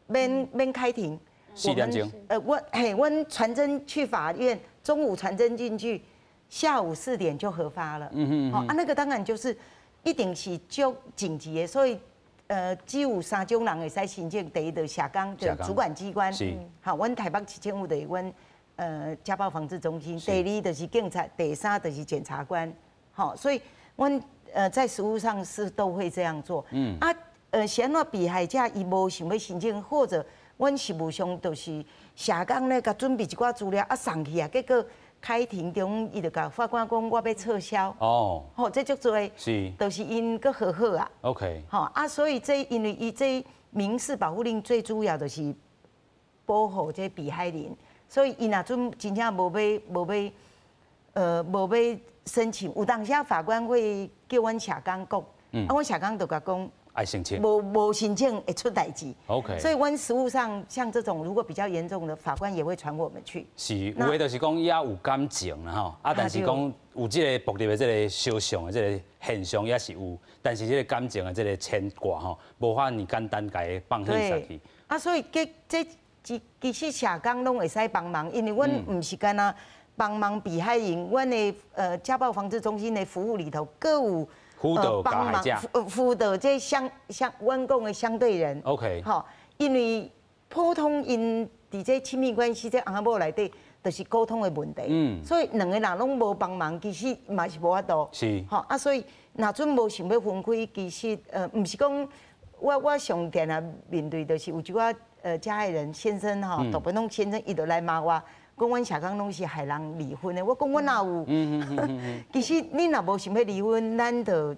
免開庭。
4點鐘。
我嘿，阮傳真去法院，中午傳真進去，下午4點就核發了。好啊，那個當然就是一定是足緊急的，所以只有三種人會使申請。第一，就社工，就主管機關。好，阮台北市政府就是阮家暴防治中心。第二就是警察，第三就是檢察官。好，所以阮在實務上是都會這樣做。啊，是按怎被害者伊無想欲申請，或者阮實務上就是社工咧，共準備一寡資料啊送去啊，結果開庭中伊就共法官講我欲撤銷。吼，這足濟，就是𪜶閣和好啊。 吼啊，所以這因為伊這民事保護令最主要就是保護這被害人，所以伊若準真正無欲申請，有當時法官會叫阮社工講，啊，阮社工就共講。
愛申請，
無申請會出代誌。
所
以阮實務上像這種如果比較嚴重的，法官也會傳我們去。
是，有的就是講伊也有感情啦吼，啊，但是講有這個暴力的這個相像的這個現象也是有，但是這個感情的這個牽掛吼，無法爾簡單共伊放棄下去。
啊，所以這其實社工攏會使幫忙，因為阮毋是干焦幫忙被害人，阮的家暴防治中心的服務裡頭，閣有
輔導加害者，
輔導這相阮講的相對人。 吼，因為普通𪜶佇這親密關係這翁仔某內底，就是溝通的問題。所以兩個人攏無幫忙，其實嘛是無法度。吼啊，所以若準無想欲分開，其實毋是講我上定定面對，就是有一寡加害人先生吼，大部分攏先生伊就來罵我，講阮社工攏是害人離婚的。我講阮哪有？其實你若無想欲離婚，咱就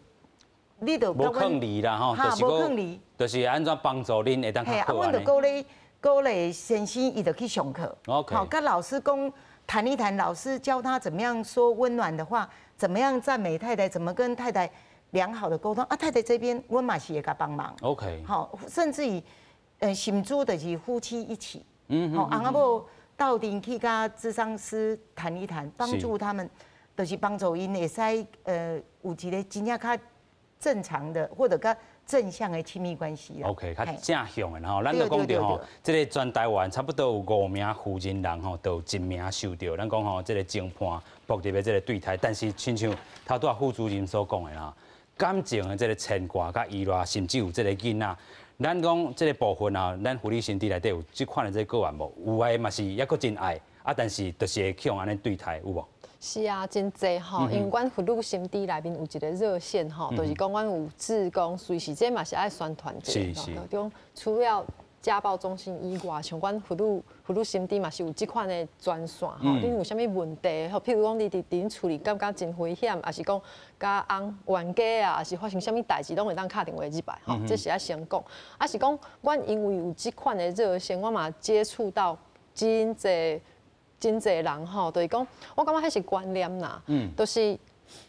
你就
無抗離啦吼，就是講，就是按怎幫助恁會當較好。
啊，阮就鼓勵鼓勵先生，伊就去上課。 好，佮老師講談一談，老師教他怎麼樣說溫暖的話，怎麼樣讚美太太，怎麼跟太太良好的溝通。啊，太太這邊阮嘛是會共幫忙。 好，甚至於，甚至就是夫妻一起。好，翁仔某鬥陣去佮諮商師談一談，幫助他們，就是幫助𪜶會使有一個真正較正常的或者較正向的親密關係。
OK，較正向的吼，咱就講著吼，這個全台灣差不多有五名婦人人吼，就有一名受著咱講吼，這個情伴暴力的這個對待，但是親像頭拄仔副主任所講的啦，感情的這個牽掛佮依賴，甚至有這個囡仔，咱講這個部分啊，咱婦女新知內底有這款的這個個案無？有的嘛是猶閣真愛，啊，但是就是會去予按呢對待，有無？
是啊，真濟吼，因為阮婦女新知內面有一個熱線吼，就是講阮有志工隨時這嘛是愛宣傳一下，就講除了家暴中心以外，像阮婦女新知嘛是有這款的專線吼，你有啥物問題吼，譬如講你佇恁厝裡感覺真危險，抑是講佮翁冤家啊，抑是發生啥物代誌，攏會當敲電話入來吼，這是愛先講。抑是講，阮因為有這款的熱線，我嘛接觸到真濟真濟人吼，就是講，我感覺彼是觀念啦，就是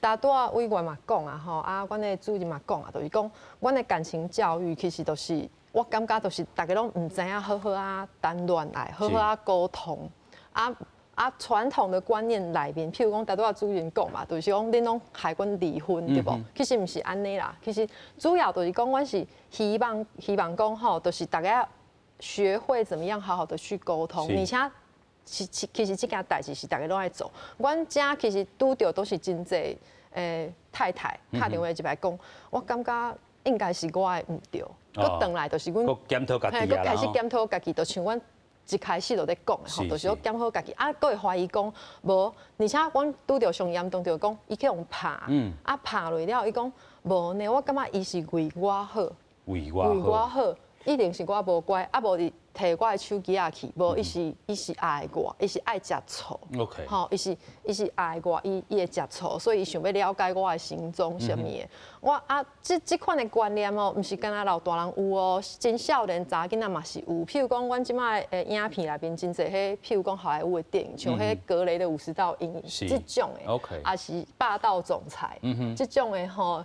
頭拄仔委員嘛講啊吼，啊，阮的主任嘛講啊，就是講，阮的感情教育其實就是，我感覺就是逐家攏毋知影好好仔談戀愛，好好仔溝通，啊傳統的觀念內面，譬如講頭拄仔主任講嘛，就是講恁攏害阮離婚對無？其實毋是按呢啦，其實主要就是講，阮是希望講吼，就是逐家學會怎麼樣好好的去溝通，而且。其實這件代誌是逐家攏愛做。阮遮其實拄著都是真濟太太敲電話入來講，我感覺應該是我的毋對，閣轉來就是阮，
檢討家己啊，
閣開始檢討家己，就像阮一開始就咧講的吼，就是講檢討家己，啊，閣會懷疑講無，而且阮拄著上嚴重就是講，伊去予拍，啊拍落了，伊講無呢，我感覺伊是為我好，
為我
為我好，一定是我無乖，啊無伊提我的手機仔去，無伊是愛我，伊是愛食醋， 吼，伊是愛我，伊會食醋，所以伊想欲了解我的行蹤啥物的。我啊，這款的觀念哦，毋是干焦老大人有哦，真少年查囡仔嘛是有。譬如講，阮這擺的影片內面真濟彼，譬如講好萊塢的電影，像彼格雷的50道陰影，這種的，抑是霸道總裁，這種的吼，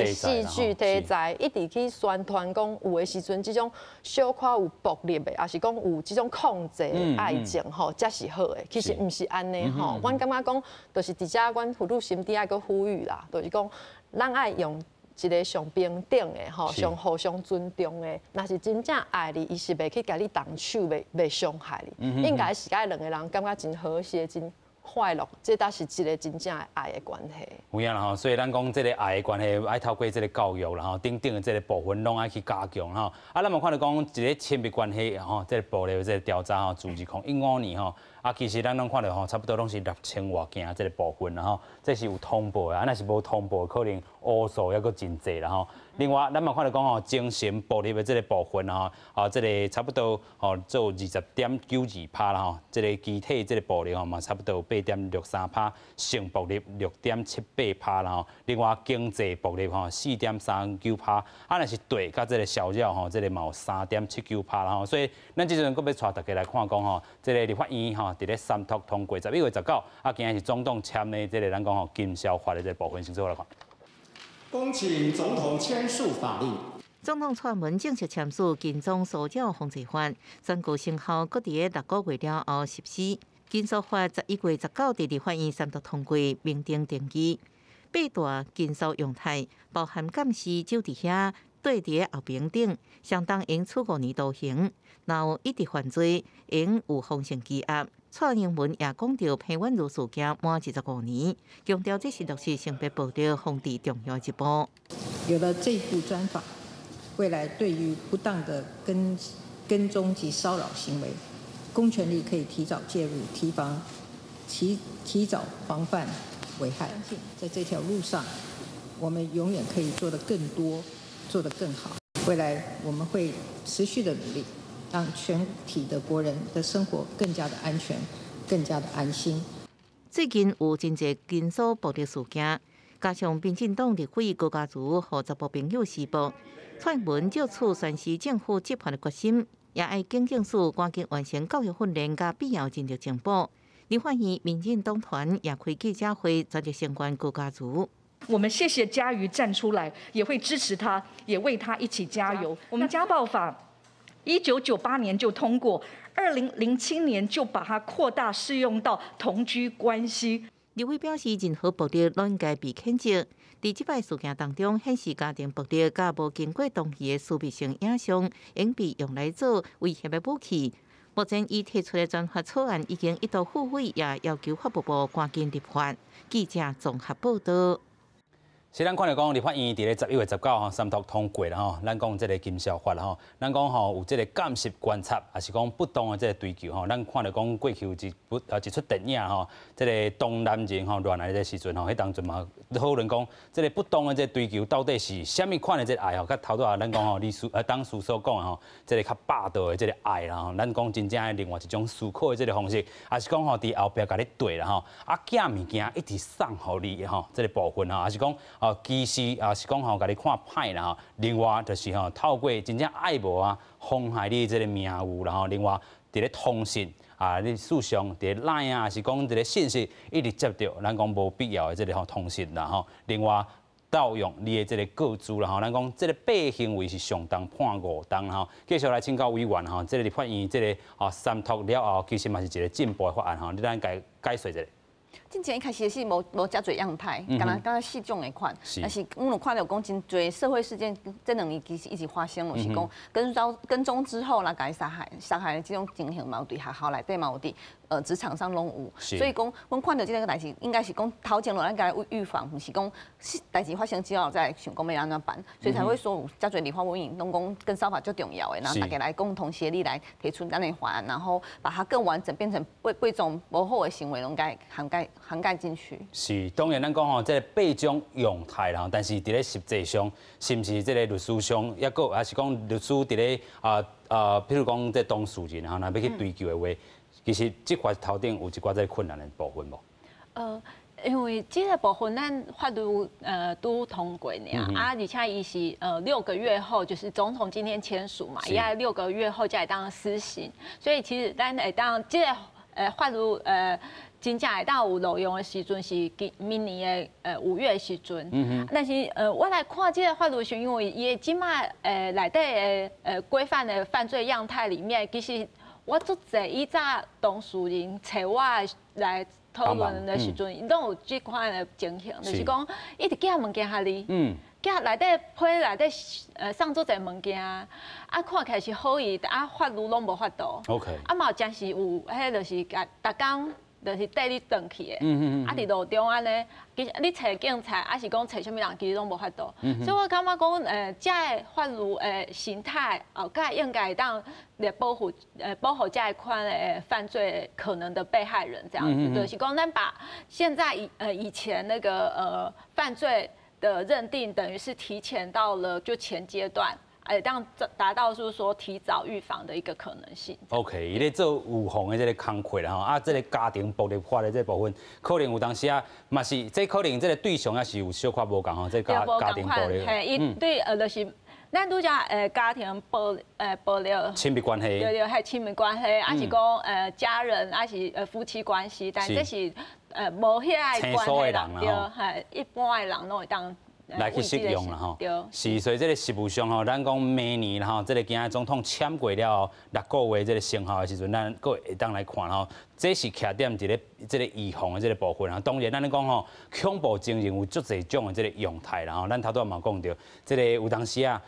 戲劇題材，一直去宣傳講有的時陣，這種小可有暴力的，抑是講有這種控制的愛情吼，才是好的。其實毋是按呢吼，阮感覺講，就是佇遮，阮婦女心底愛閣呼籲啦，就是講，咱愛用一个上平等的吼，上互相尊重的。若是真正愛你，伊是袂去共你動手，袂傷害你。應該是愛兩个人感覺真和諧、真快樂，這才是一个真正的愛的關係。
有影啦吼，所以咱講這个愛的關係愛透過這个教育啦吼，等等的這个部分攏愛去加強吼。啊，咱嘛看著講一个親密關係吼，這个暴力的這个調查吼，自2015年吼，啊，其實咱攏看著吼，差不多攏是6000外件這个部分啦吼，這是有通報的，啊，若是無通報，可能烏數猶閣真濟啦吼。另外，咱嘛看著講吼，精神暴力的這个部分吼，啊，這个差不多吼做20.92%啦吼，這个肢體這个暴力吼嘛，差不多8.63%，性暴力6.78%啦吼。另外經濟暴力吼4.39%，啊，若是對佮這个騷擾吼，這个嘛有3.79%啦吼。所以咱這陣閣欲帶大家來看講吼，這个立法院吼佇咧三讀通過11月19，啊，今日是總統簽的這个咱講吼禁騷法的這个部分，先做來看。
恭請總統簽署法令。
總統蔡英文正式簽署跟蹤騷擾防治法，宣告生效，閣佇6個月了後實施。禁騷法11月19佇立法院三讀通過，明定定義八大禁騷樣態，包含監視、守佇遐、綴佇後爿等，相當應處5年徒刑。若有一直犯罪，應有風險羈押。蔡英文也講著彭婉如事件滿25年，強調這是落實性別暴力防治重要一步。
有了這部專法，未來對於不當的跟蹤及騷擾行為，公權力可以提早介入，提防提早防範危害。在這條路上，我們永遠可以做得更多，做得更好。未來我們會持續的努力，讓全體的國人的生活更加的安全，更加的安心。
最近有真濟跟騷暴力事件，加上民進黨立委高嘉瑜予查埔朋友施暴，蔡英文藉此宣示政府執法的決心，也愛警政署趕緊完成教育訓練佮必要人力增補。立法院民進黨團也開記者會，全力聲援高嘉瑜。
我們謝謝嘉瑜站出來，也會支持他，也為他一起加油。我們家暴法1998年就通過，2007年就把它擴大適用到同居關係。
立委表示，任何暴力攏應該被譴責。佇這擺事件當中，顯示家庭暴力佮無經過同意的私密性影像，應被用來做威脅的武器。目前伊提出的專法草案已經一度付委，也要求法務部趕緊立法。記者綜合報道。
是咱看著講，立法院佇咧11月19吼三讀通過啦吼，咱講這个禁騷法啦吼，咱講吼有這个監視觀察，抑是講不當的這个追求吼，咱看著講過去有一部啊一齣電影吼，這个當男人吼戀愛的時陣吼，彼當陣嘛討論講，這个不當的這个追求到底是啥物款的這个愛吼，佮頭拄仔咱講吼，李書董事所講的吼，這个較霸道的這个愛啦吼，咱講真正的另外一種思考的這个方式，抑是講吼佇後壁共你綴啦吼，啊寄物件一直送予你吼，這个部分吼，抑是講。哦，其實也是講吼，共你看歹啦吼。另外就是吼，透過真正愛慕啊，妨害你這个名譽啦吼。另外，佇咧通訊啊，你事實上佇咧 LINE 啊，抑是講這个信息一直接著，咱講無必要的這个吼通訊啦吼。另外，盜用你的這个個資啦吼，咱講這个八行為是相當判5冬吼。繼續來請教委員吼，這个立法院這个啊三讀了後，其實嘛是一个進步的法案吼，你咱解解說一下。
进前一开始是无遮济样态，敢若四种的款，但是阮有看著讲真济社会事件，这2年其实一直发生，就是讲跟踪之后来共伊杀害的这种情形嘛，有伫学校内底嘛有伫职场上拢有，所以讲阮看著这个代志，应该是讲头前落咱共伊预防，毋是讲代志发生之后再想讲欲按怎办，所以才会说有遮济立法委员拢讲跟骚法足重要的，然后大家来共同协力来提出咱的法案，然后把它更完整变成八八种无好的行为拢共涵盖进去。
是，当然咱讲吼，这个八种样态啦，但是伫咧实际上，是毋是这个律师上，抑阁还是讲律师伫咧譬如讲这当事人吼，若欲去追究的话，其实这块头顶有一寡这个困难的部分无？
因为这个部分咱法律拄通过尔，啊，而且伊是6个月后，就是总统今天签署嘛，伊爱六个月后才会当施行，所以其实咱会当这个法律真正会当有路用的时阵是今明年的5月的时阵。但是我来看这个法律是因为伊的这马内底的规范的犯罪样态里面，其实我足济以早当事人揣我来讨论的时阵，拢有这款的情形，就是讲伊直寄物件予你，寄内底批内底送足济物件，啊看起来是好意，啊法律拢无法度。 啊嘛有真是有，彼就是共逐工就是缀你转去的，啊伫路中按呢，其实你揣警察，抑是讲揣啥物人，其实拢无法度。所以我感觉讲，这个法律的形态哦，佮应该会当来保护这一款的犯罪可能的被害人这样子，就是讲咱把现在以前那个犯罪的认定，等于是提前到了就前阶段。会当达到就是说提早预防的一个可能性。
OK，伊咧做预防的这个工课啦吼，啊，这个家庭暴力法的这部分，可能有当时啊，嘛是这可能这个对象也是有小可无仝吼，这家庭暴力。
嘿，伊对就是咱拄才家庭暴力
亲密关系，
对对，系亲密关系，抑是讲家人，抑是夫妻关系，但这是无彼个关系啦，对，系一般的人拢会当
来去适用啦吼，是，所以这个实务上吼，咱讲明年吼，这个今仔总统签过了后，6个月这个生效的时阵，咱阁会当来看吼，这是徛踮一个这个预防的这个部分啊。当然，咱咧讲吼，恐怖情人有足济种的这个样态啦吼，咱头拄仔嘛讲著，这个有当时啊，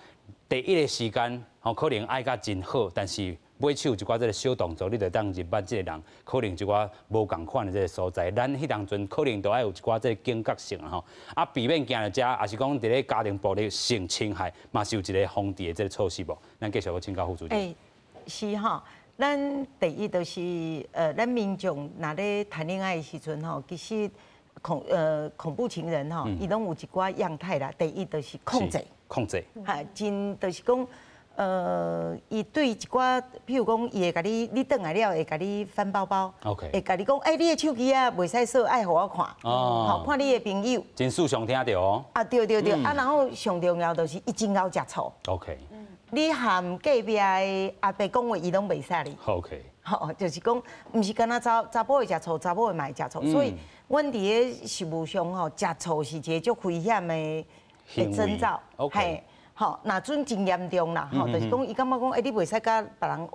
第一个时间吼，可能爱甲真好，但是尾手一寡这个小动作，你就当认捌这个人，可能一寡无仝款的这个所在，咱彼当阵可能都爱有一寡这个警觉性啦吼。啊，避免行入遮，抑是讲伫咧家庭暴力性侵害，嘛是有一个防治的这个措施无？咱继续阁请教副主任。
欸，是吼，咱第一就是咱民众若咧谈恋爱的时阵吼，其实恐怖情人吼，伊拢有一寡样态啦。第一就是控制，
控制，
哈，真就是讲。伊对一寡，譬如讲，伊会共你，你转来了会共你翻包包会共你讲，欸，你的手机啊，袂使锁，爱予我看，好看你的朋友。
真时常听著哦。
啊，对对对，啊，然后上重要就是伊真𠢕食醋。 你含隔壁的阿伯讲话，伊拢袂使你。 吼，就是讲，毋是干焦查某会食醋，查某的嘛会食醋，所以阮伫咧实务上吼，食醋是一个足危险的征兆。 吼，若准真严重啦，吼，就是讲伊感觉讲，欸，你袂使共别人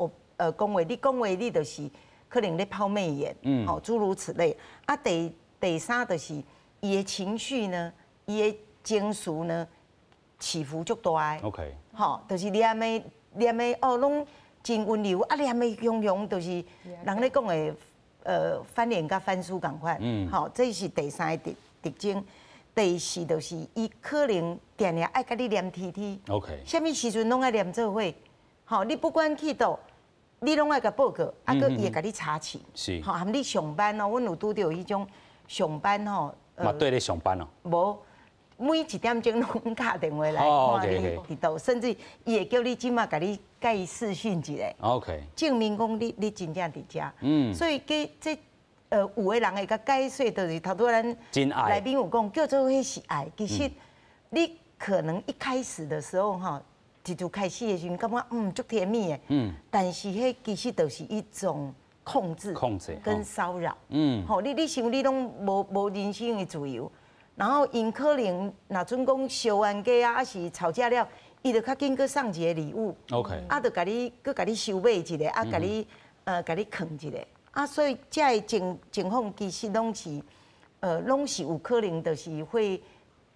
讲话，你讲话你就是可能咧抛媚眼，吼，诸如此类。啊，第三就是伊的情绪呢，伊的情绪呢起伏足大的。 吼，就是念的念的哦，拢真温柔，啊，念的雄雄，就是人咧讲的，翻脸佮翻书仝款。吼，这是第三个特征。第四就是伊可能定定爱共你黏贴贴。 啥物时阵拢爱黏做伙，吼，你不管去佗，你拢爱共报告，啊，阁伊会共你查寝。吼，含你上班哦，阮有拄著彼种上班吼。
嘛缀咧上班哦。
无，每一点钟拢敲电话来看你伫佗，甚至伊会叫你这马共你共伊视讯一下。 证明讲你真正伫遮。所以计这。有的人会共解说，就是头拄咱来宾有讲，叫做彼是爱。其实你可能一开始的时候，吼，一拄开始的时阵，感觉足甜蜜的。但是彼其实就是一种控制、
控制
跟骚扰。吼，你想你拢无人身的自由，然后𪜶可能若准讲相冤家啊，抑是吵架了，伊就较紧阁送一个礼物。 啊，就共你阁共你收买一下，啊，共你囥一下。啊，所以这个情况其实拢是攏是有可能就是會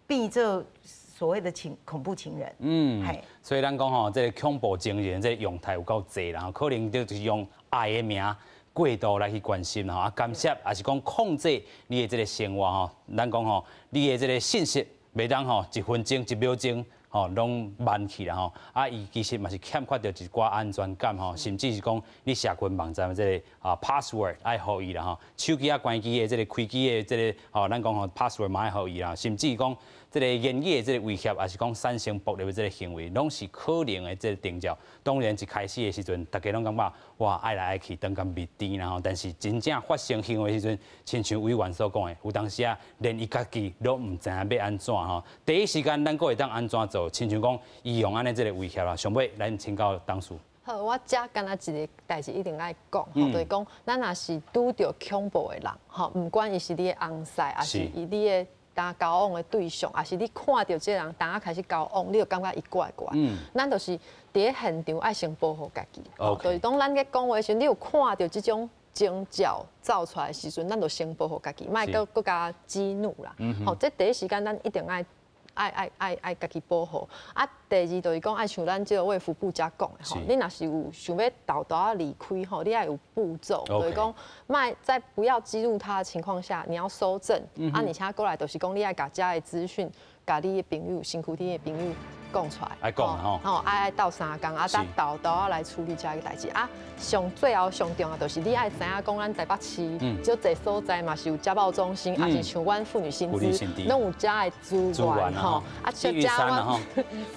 變做所謂的恐怖情人。
所以咱講吼，這個恐怖情人這個樣態有夠濟啦，可能就是用愛的名過度來去關心吼，啊干涉，抑是講控制你的這個生活吼。咱講吼，你的這個信息袂當吼一分鐘一秒鐘吼攏慢去啦吼。啊，伊其實嘛是欠缺著一寡安全感吼，甚至是講你社群網站的這個password 愛予伊啦吼，手機仔關機的這個開機的這個吼，咱講吼 password 嘛愛予伊啦，甚至講這個言語的這個威脅，抑是講產生暴力的這個行為，攏是可能的這個徵兆。當然，一開始的時陣，大家攏感覺哇，愛來愛去，當共蜜甜啦吼。但是真正發生行為的時陣，親像委員所講的，有當時啊，連伊家己攏毋知影欲按怎吼。第一時間，咱閣會當按怎做？親像講，伊用按呢這個威脅啦，上尾咱請教董事。
好，我遮敢若一个代誌一定愛講，吼，就是講，咱若是拄著恐怖的人，吼，毋管伊是你的翁婿，抑是伊你的當交往的對象，抑是你看著這个人當仔開始交往，你就感覺伊怪怪。咱就是佇咧現場愛先保護家己。就是當咱咧講話的時陣，你有看著這種徵兆走出來的時陣，咱就先保護家己，莫閣閣共激怒啦。吼，這第一時間咱一定愛家己保護。啊，第二就是講愛像咱這個衛福部遮講的吼，你若是有想欲沓沓仔離開吼，你愛有步驟，就是講莫在不要激怒他的情況下，你要搜證。啊，而且過來就是講你愛共遮的資訊，共你的朋友、身軀頂的朋友講出來。
愛講吼。
吼，愛鬥相共，啊，才沓沓仔來處理遮个代誌。啊，上最後上重要就是你愛知影講，咱台北市足濟所在嘛是有家暴中心，抑是像阮婦女新知，攏有遮的資源吼。啊，像遮阮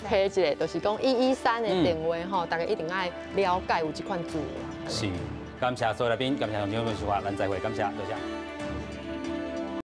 提一个，就是講113的電話吼，大家一定愛了解有這款資源。
是，感謝所有來賓，感謝黃總的說話，咱再會，感謝，多謝。